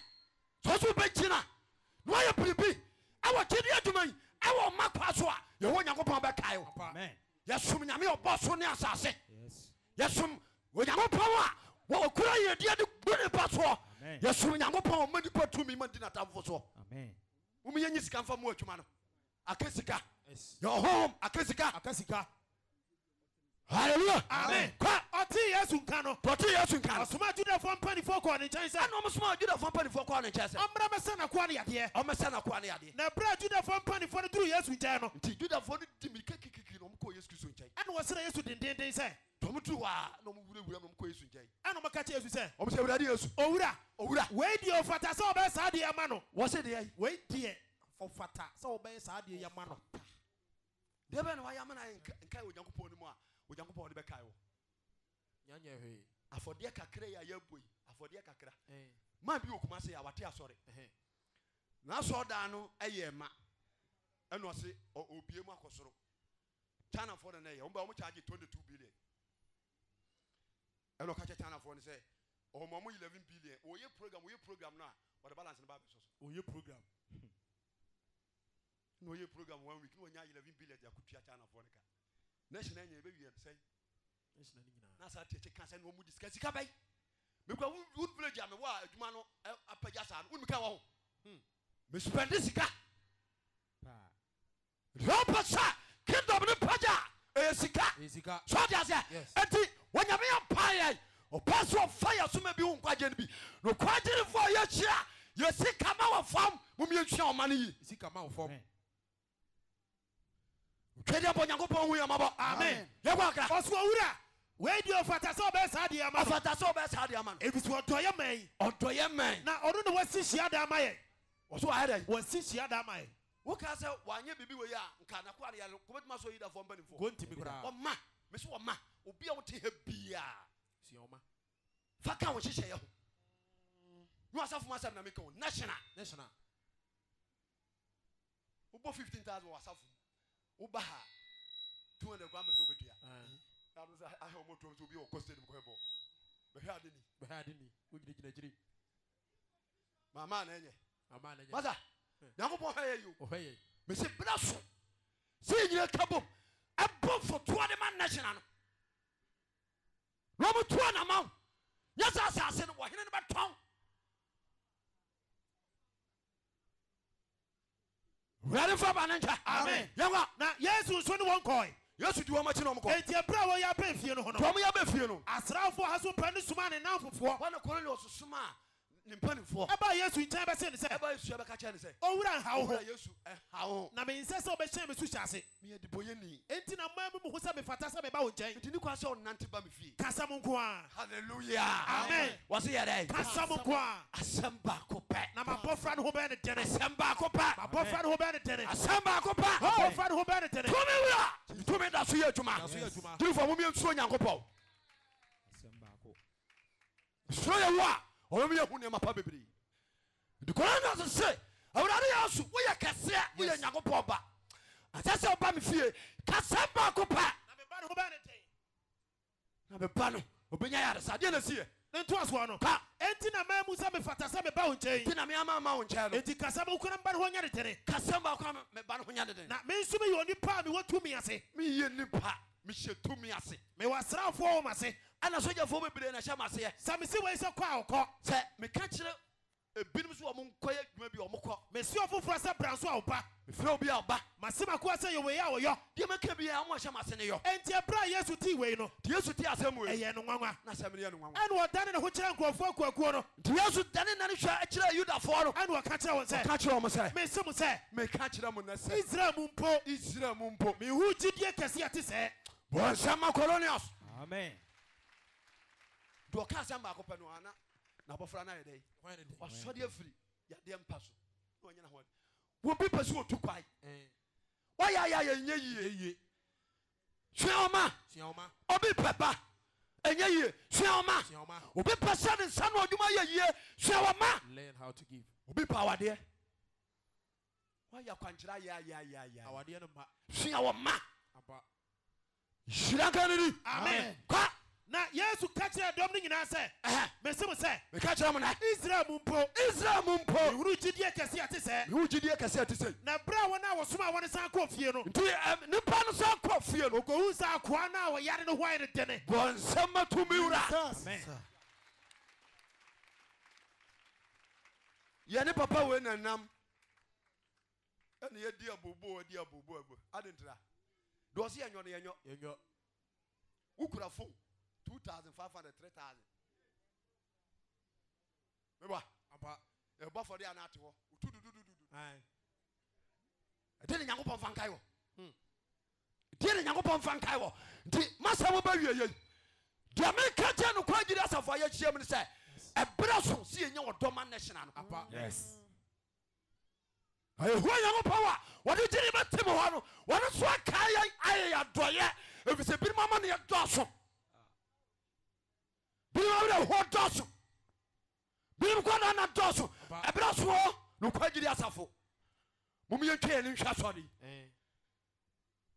sɛ ɔso bɛgyina na wayɛ biribi ɛwɔ gyidi adwuma yi ɛwɔ ɔma kwa so a Yehowa Nyankopɔn bɛkae o. Yɛsom Nyame ɔbɔ so ne asase. Yɛsom Onyankopɔn a wɔkura yiedie de gu nipa soɔ. Yɛsom Nyankopɔn a ɔma nipa tumi ma di n'atamfo soɔ. Mom yɛnyi sika mfa mu adwuma no. Aka sika. Yɛwɔ honhom aka sika. Aka sika. Hallelujah. Amen. Kɔ. Ɔtee Yesu nka no. Ɔtee Yesu nka no. Ɔsomaa Judafoɔ mpanimfoɔ kɔɔ ne nkyɛn sɛ. Ɛna wɔsomaa Judafoɔ mpanimfoɔ kɔɔ ne nkyɛn sɛ. Ɔmmra mmɛsa n'akoa no yadeɛ. Ɔmmɛsa n'akoa no yadeɛ. Na ɛberɛ a Judafoɔ mpanimfoɔ no duruu Yesu nkyɛn no. Nti Judafoɔ no di mmirika kikikiki na wɔkɔɔ Yesu Kristo nkyɛn. Ɛna wɔsrɛɛ Yesu dendeenden sɛ. Nti wɔduruu hɔ a, na wɔwurawura na wɔkɔɔ Yesu nkyɛn. Ɛna wɔka kyerɛɛ Yesu sɛ. Wɔn sɛ, Awurade Yesu. Owura. Owura. Wei deɛ ɔfata sɛ wɔbɛyɛ saa adeɛ yi ama no. Wɔse deɛn? Wei deɛ ɔfata sɛ wɔbɛyɛ saa adeɛ yi ama no. Deɛ bɛn na wayɛ ama no ayɛ nkae Onyankopɔn no mu a Onyankopɔn de bɛkae wo? Nyanyɛ hwee. Afɔdeɛ kakra yi a yɛabɔ yi, afɔdeɛ kakra. Man bi wɔ Kumase a wate asɔre. N'asɔredan no yɛ ma. Ɛna ɔse ɔbie mu akɔ soro. Chinafoɔ na na ɛyɛ. Wɔn ba wɔn charge 22 billion. Ɛna ɔka kyerɛ Chinafoɔ no sɛ ɔma wɔn 11 billion. Wɔyɛ program, wɔyɛ program no a wɔde balance no ba abɛsɔ so. Wɔyɛ program. Na ɔyɛ program one week na ɔnya 11 billion de akotua Chinafoɔ no ka. National nya ɛbɛwie no sɛn? Na saa tiɛkyɛ ka sɛ na wɔn di sika sika bɛyi. Mekura wood village a mewɔ a adwuma no apagya saa no wonim ka wɔ ho. Mesupɛnde sika. Deɛ ɔpɛ sɛ kingdom no pagya a ɛyɛ sika. So ɔde aseɛ? Enti Onyame yɛ mpaeɛ ɔpɛ sɛ ɔfa yɛ so ma bi ho nkwagye no bi. Nokwagyerefoɔ a yɛhyia yɛ sika ma wɔ fam. Mom yɛnsua ɔma no yi. Sika ma wɔ fam. Twɛdeɛ bɔ Nyankopɔn hu yɛ mɔbɔ. Amen. Yɛkɔ akra. Ɔso owura, wei deɛ ɔfata sɛ ɔbɛyɛ saa adeɛ ama no. Ɔfata sɛ ɔbɛyɛ saa adeɛ ama no. Efisɛ ɔdɔ yɛ man. Ɔdɔ yɛ man. Na ɔno na wasi hyiadan ama yɛn. Ɔso wayɛ dɛn? Wasi hyiadan ama yɛn. Wokaa sɛ wanyɛ biribi wei a, nka n'akoa no yare no, kɔbɛtumi asɔ Yudafoɔ mpanimfoɔ. Gontumi koraa. Ɔma, mese ɔma, obi a wote ha biara. Sua ɔma. Fa ka wo nhyehyɛeɛ ho. Nyɛ asafo mu asɛm na meka o, national. National. Wobɔ 15,000 wɔ asafo mu. Woba ha 200 koraa mpɛ sɛ wobɛtua. Na ado sɛ ahɛ wɔn tuom sɛ obi wɔ kɔ stadium kɔhwɛ bɔɔl. Bɛhwɛ ade ni. Bɛhwɛ ade ni. Wogyinagyina akyiri. Mama na ɛnyɛ. Mama na ɛnyɛ. Masa, Nyankopɔn hwɛ yɛ yi o. Ɔhwɛ yɛ. Mese bra so. nyina ka bom ɛbɔ mfotoɔ de ma national no na wɔn tu anamaw nyɛ sɛ asase no wɔhene no bɛtɔn. Wurade nfa ba ne nkyɛ. Amen. Yɛn Na Yesu nso ne wɔn kɔe. Yesu di wɔn akyi na wɔn kɔ. Enti ɛberɛ a wɔyɛ abɛn fie no ho no. Wɔn yɛ abɛn fie no. Asraafoɔ ha so panin somaa ne nnamfofoɔ. Wɔn na Kornelius somaa ne mpanimfoɔ. Ɛbaa Yesu nkyɛn bɛsee no sɛ. Ɛbaa Yesu bɛka kyerɛɛ no sɛ. Owura nha wo ho. Owura Yesu nha wo ho. Na mensɛ sɛ wobɛhyɛn me suhyɛ ase. Meyɛ debɔnyɛni. Enti na mammu me ho sɛ mefata sɛ meba wo nkyɛn. Enti nni kwan sɛ wonante ba me fie. Ka asɛm nko ara. Hallelujah. Amen. Wɔse yɛ dɛn? Ka asɛm nko ara. Asɛm baako pɛ. Na m'abɔfra no ho bɛyɛ no dene. Asɛm baako pɛ. M'abɔfra no ho bɛyɛ no dene. Asɛm baako pɛ. M'abɔfra no ho bɛyɛ no dene. Tumi wura. Tumi da so yɛ adwuma. Gyidifo mom yɛnsuro Nyankopɔn. Asɛm baako. Suro Yehowa a, ɔbɛma yɛahu nneɛma pa bebree. Nti Kornelius se, Awurade Yesu, woyɛ kɛseɛ, woyɛ Nyankopɔn ba. Ɛsɛ sɛ woba me fie. Ka asɛm baako pɛ. Na me ba no ho bɛyɛ no den. Na me ba no, ɔbɛnya yaresa. Deɛ na ɛsiiɛ? Ne ntoasoɔ no. Ka. Enti na mammu sɛ mefata sɛ meba wo nkyɛn. Enti na me ama mma wo nkyɛn no. Enti ka asɛm nko na me ba no ho nyɛ no dene. Ka asɛm baako na me ba no ho nyɛ no den. Na me nso meyɛ onipa a mewɔ tumi ase. Meyɛ nipa, mehyɛ tumi ase. Mewɔ asraafoɔ wɔ m'ase. Ɛna sogyafoɔ bebree na ɛhyɛ m'aseɛ. Sɛ mese wei sɛ kɔ a, ɔkɔ. Sɛ meka kyerɛ ebinom sɛ wɔnkɔyɛ adwuma bi a, wɔkɔ. Mese ɔfoforɔ sɛ bra nso a, ɔba. Mefrɛ obi a, ɔba. Mase m'akoa sɛ yɛ wei a, ɔyɔ. Deɛ mɛka biara, wɔn a wɔhyɛ m'ase no yɔ. Enti ɛberɛ a Yesu tee wei no. Nti Yesu tee asɛm wei. Ɛyɛɛ no nwanwa. Na asɛm no yɛɛ no nwanwa. Ɛnna ɔdanee ne ho kyerɛɛ nkurɔfoɔ akuakuo no. Nti Yesu danee n'ani hwɛ kyerɛɛ Yudafoɔ no. Ɛnna ɔka kyerɛɛ wɔn sɛ. Ɔka kyerɛɛ wɔn sɛ. Mese mo sɛ. Meka kyerɛ mo nnɛ sɛ. Israel mu mpo. Israel mu mpo. Menhuu gyidie kɛseɛ a ɛte sɛɛ. Bɔ nsɛm ma Kornelius. Amen. Deɛ ɔka asɛm baako pɛ no ana n'abɔfra no ayɛ dɛ wasɔre afiri yadeɛ mpa so na wanya n'ahoɔden. Obi pɛ sɛ ɔtu kwae wayɛ ayɛ ayɛ nyɛ yie. Sua ɔma. Obi pɛ ba ɛnyɛ yie. Sua ɔma. Obi pɛ sɛ ne nsa no adwuma yɛ yie. Sua ɔma. Obi pɛ awadeɛ wayɛ akwankyerɛ ayɛ ayɛ ayɛ ayɛ. Awadeɛ no mma. Sua ɔma. Nhyira nka ne din. Amen. Kɔ. Na Yesu ka kyerɛɛ dɔm no nyinaa sɛ, Mese mo sɛ, Meka kyerɛ mo nnɛ. Israel mu mpo. Israel mu mpo. Menhunuu gyidie kɛseɛ a ɛte sɛɛ. Menhuu gyidie kɛseɛ a ɛte sei. Na berɛ a wɔn a wɔsomaa wɔn no san kɔɔ fie no. Nti nnipa no san kɔɔ fie no. Wɔkɔhuu sɛ akoa no a ɔyare no ho ayɛ no dene. Bɔ nsɛm ma tumi wura. Amen. Yɛne papa wei na nam. Ɛna yɛdi abooboo adi abooboo abu adi ntira deɛ ɔsi yɛnyɔ no yɛnyɔ. Yɛnyɔ. Wokura phone 2500 3000 meba Ampa. ɛbɔ afɔde a na ate hɔ wotu dudududu. Aye. Ɛdeɛ ne Nyankopɔn fa nkae wɔ. Deɛ ne Nyankopɔn fa nkae wɔ. Nti masɛm bɛ wie yei. Deɛ meka kyerɛ nokorɛ gyidi asafo a yɛahyia mu ne sɛ ɛberɛ so sɛ yɛnya ɔdɔ ma national no. Ampa. Yes. Na Yehowa Nyankopɔn a wɔde gyidi bɛtem hɔ no, wɔno nso akae yɛn ayɛ yɛn adɔeɛ, ɛfiri sɛ binom amanneɛ dɔɔso, binom awerɛhoɔ dɔɔso, binom kɔnana dɔɔso. Ɛberɛ soɔ nokwa gyidi asafo, mom yɛntwa yɛn nhwɛ asɔre yi.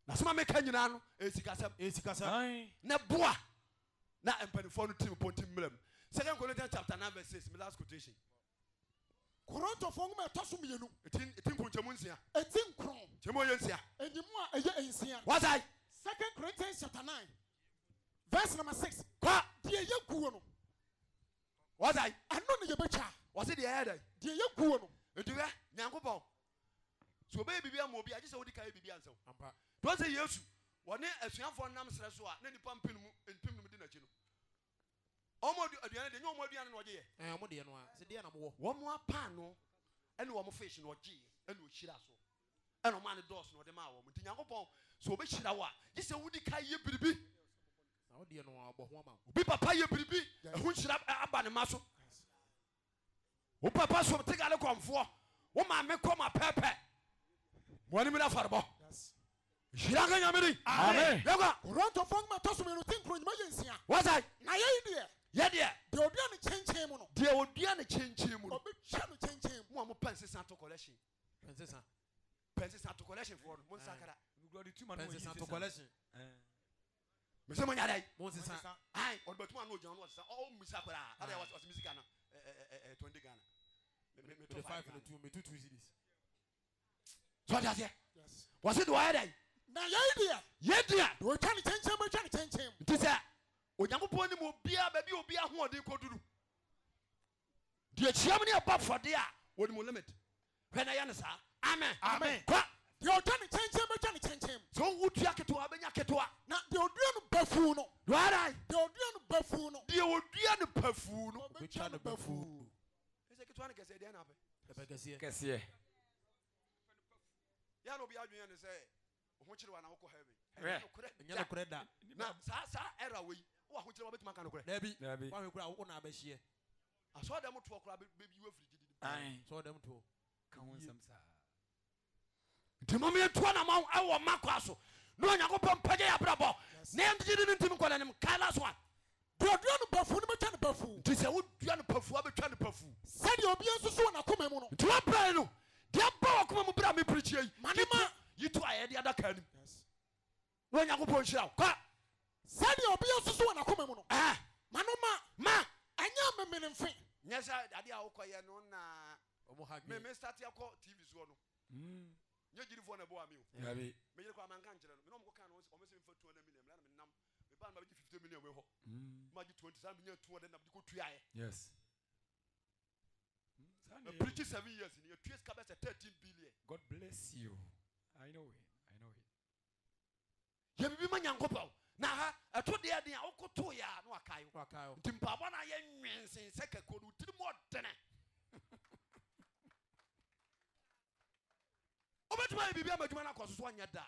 Na sɛm a meka nyinaa no ɛyɛ sikasɛm. Ɛyɛ sikasɛm. Na boa na mpanimfoɔ no tirim pɔnti mmerɛ mu. Second Corinthians chapter 9 verse 6, my last quotation. Korintofoɔ nwoma a ɛtɔ so mmienu. Eti eti nkonkyɛmu nsia. Eti nkron. Kyɛmu ɔyɛ nsia. Enyimu a ɛyɛ nsia. Wasae. Second Corinthians chapter 9 verse number 6. Kɔ. Deɛ yɛ guo no. Wasae. Ɛno na yɛbɛtwa. Wɔsi deɛ ɛyɛ dɛ. Deɛ yɛ guo no. Nti hwɛ Nyankopɔn sɛ ɔbɛyɛ biribi ama obi a gye sɛ wodi kan yɛ biribi ansa o. Nti wɔn sɛ Yesu wɔne asuafoɔ nam serɛ so a na nipa mpem mpem di n'akyi no. Wɔn aduane deɛ nyɛ wɔn aduane na ɔgye yɛ. Ɛɛ wɔn deɛ no a sɛ deɛ na wɔwɔ. Wɔn apaano ɛne wɔn fish na ɔgye yɛ ɛna ɔhyira so ɛna ɔmaa no dɔɔso na ɔde maa wɔn. Nti Nyankopɔn sɛ ɔbɛhyira wo a gye sɛ wodi kan yɛ biribi. Na wo deɛ no a ɔbɔ ho ama wo. Obi papa yɛ biribi ɛho nhyira aba ne ma so. Wo papa som tegale kɔmfoɔ wo maame kɔm apɛɛpɛ. Mo anim na afɔrebɔ. Nhyira nka Nyame din. Amen. Yɛnkɔ. Korintofoɔ nwoma ɛtɔ so mmienu ti nkron nyima yɛ nsia. Wasae. Na yei deɛ. Yɛ deɛ. Deɛ ɔdua no kyenkyen mu no. Deɛ ɔdua no kyenkyen mu no. Ɔbɛtwa no kyenkyen mu. Mo a mo pɛ nsesa to collection. Pɛ nsesa. Pɛ nsesa to collection foɔ no mo nsakra. Pɛ nsesa to collection. Mese mo nya dɛn? Mo nsesa. Ayi ɔde bɛtum ano ogyina no ɔsesa ɔ mmisa koraa. Ada yɛ ɔsɛ misika no ɛ ɛ 20 Ghana. Me me me to 5 Ghana. Me to 2 cedis. So ɔde aseɛ. Wɔsi de wɔyɛ dɛn? Na yei deɛ. Yei deɛ. Deɛ ɔtwa ne kyɛnkyɛn bɛtwa ne kyɛnkyɛn mu. Nti sɛ Onyankopɔn nim obiara baabi a obiara ahoɔden kɔduru. Deɛ kyiam ne ɛbɔ afɔdeɛ a wɔnim limit. Hwɛ na yɛ no saa. Amen. Amen. Kɔ. Deɛ ɔtwa ne kyɛnkyɛn bɛtwa ne kyɛnkyɛn mu. Sɛ wotua ketewa bɛnya ketewa. Na deɛ ɔdua no bafuu no. Deɛ ɔdan. Deɛ ɔdua no bafuu no. Deɛ ɔdua no pafuu no. Ɔbɛtwa no bafuu. Ɛsɛ ketewa ne kɛseɛ deɛ na apɛ. Ɛpɛ kɛseɛ. Kɛseɛ. Yɛ na obi adwene yɛ ne sɛ ho kyerɛ wa na wokɔ heaven. Hwɛ. Ɛnyɛ nokorɛ da. Na saa saa era wei wɔ ahokyerɛ wa bɛtumi aka nokorɛ. Dabi. Dabi. Wahwɛ kura wo na abɛhyeɛ. Asɔɔdɛm toɔ koraa bɛyi wo afiri gyidi. Ae. Asɔɔdɛm toɔ. Ka ho nsɛm saa. Nti mom yɛntu anamɔn wɔ mma kwa so na Onyankopɔn mpagya yɛ abrabɔ na yɛn gyidi no ntimi nkɔ n'anim. Kae last one. Deɛ ɔdua no pafuu no bɛtwa no pafuu. Nti sɛ wodua no pafuu a bɛtwa no pafuu. Sɛdeɛ obiara nsusu wɔ n'akoma mu no. Nti woabrɛ no deɛ aba w'akoma mu berɛ a meprekyie yi. Ma ne ma. Yi to ayɛyɛdeɛ adaka anim. Na Onyankopɔn nhyira wo. Kɔ. Sɛdeɛ obiara susu wɔ n'akoma mu no. Ɛɛ. Ma no ma. Ma. Ɛnyɛ amemenemfe. Nyɛ sɛ adeɛ a wokɔyɛ no na. Wɔn ha Me dwen. me start akɔ TV soɔ no. Nyɛ gyirifoɔ na ɛboa me o. Dabi. Me yere koraa manka nkyerɛ no. Me ne wɔn kɔkaa no wɔn se memfa 200 million mmra na menam. Mebaa no mabɛgye 50 million wei hɔ. Magye 20 saa menya 200 na mede kɔtuaeɛ. Yes. Saa na Ma ɛyɛ. preach 7 years ni yɛtua sika bɛsɛ 13 billion. God bless you. I know it. I know it. Yɛ biribi ma Nyankopɔn. Na ha, ɛto deɛ den a wokoto yɛ a na wakae wo. Wakae wo. Nti mpaabɔ no ayɛ nwensen sɛ kakuo no, wo tiri mu ɔdene. Wobɛtumi ayɛ biribi ama adwuma no akɔ so so anyɛ da.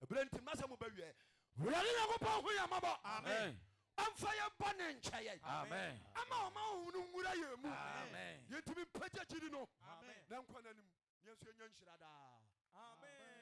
Ɛberɛ nti masɛ mo bɛwiɛ. Wurade Nyankopɔn hu yɛn mmɔbɔ. Amen. Ɔmfa yɛn bɔne nkyɛ yɛn. Amen. Ama ɔma honhom no nwura yɛn mu. Amen. Yɛntumi mpagya gyidi no Amen. na nkɔ n'anim. Yɛn nso yɛnya nhyira daa. Amen.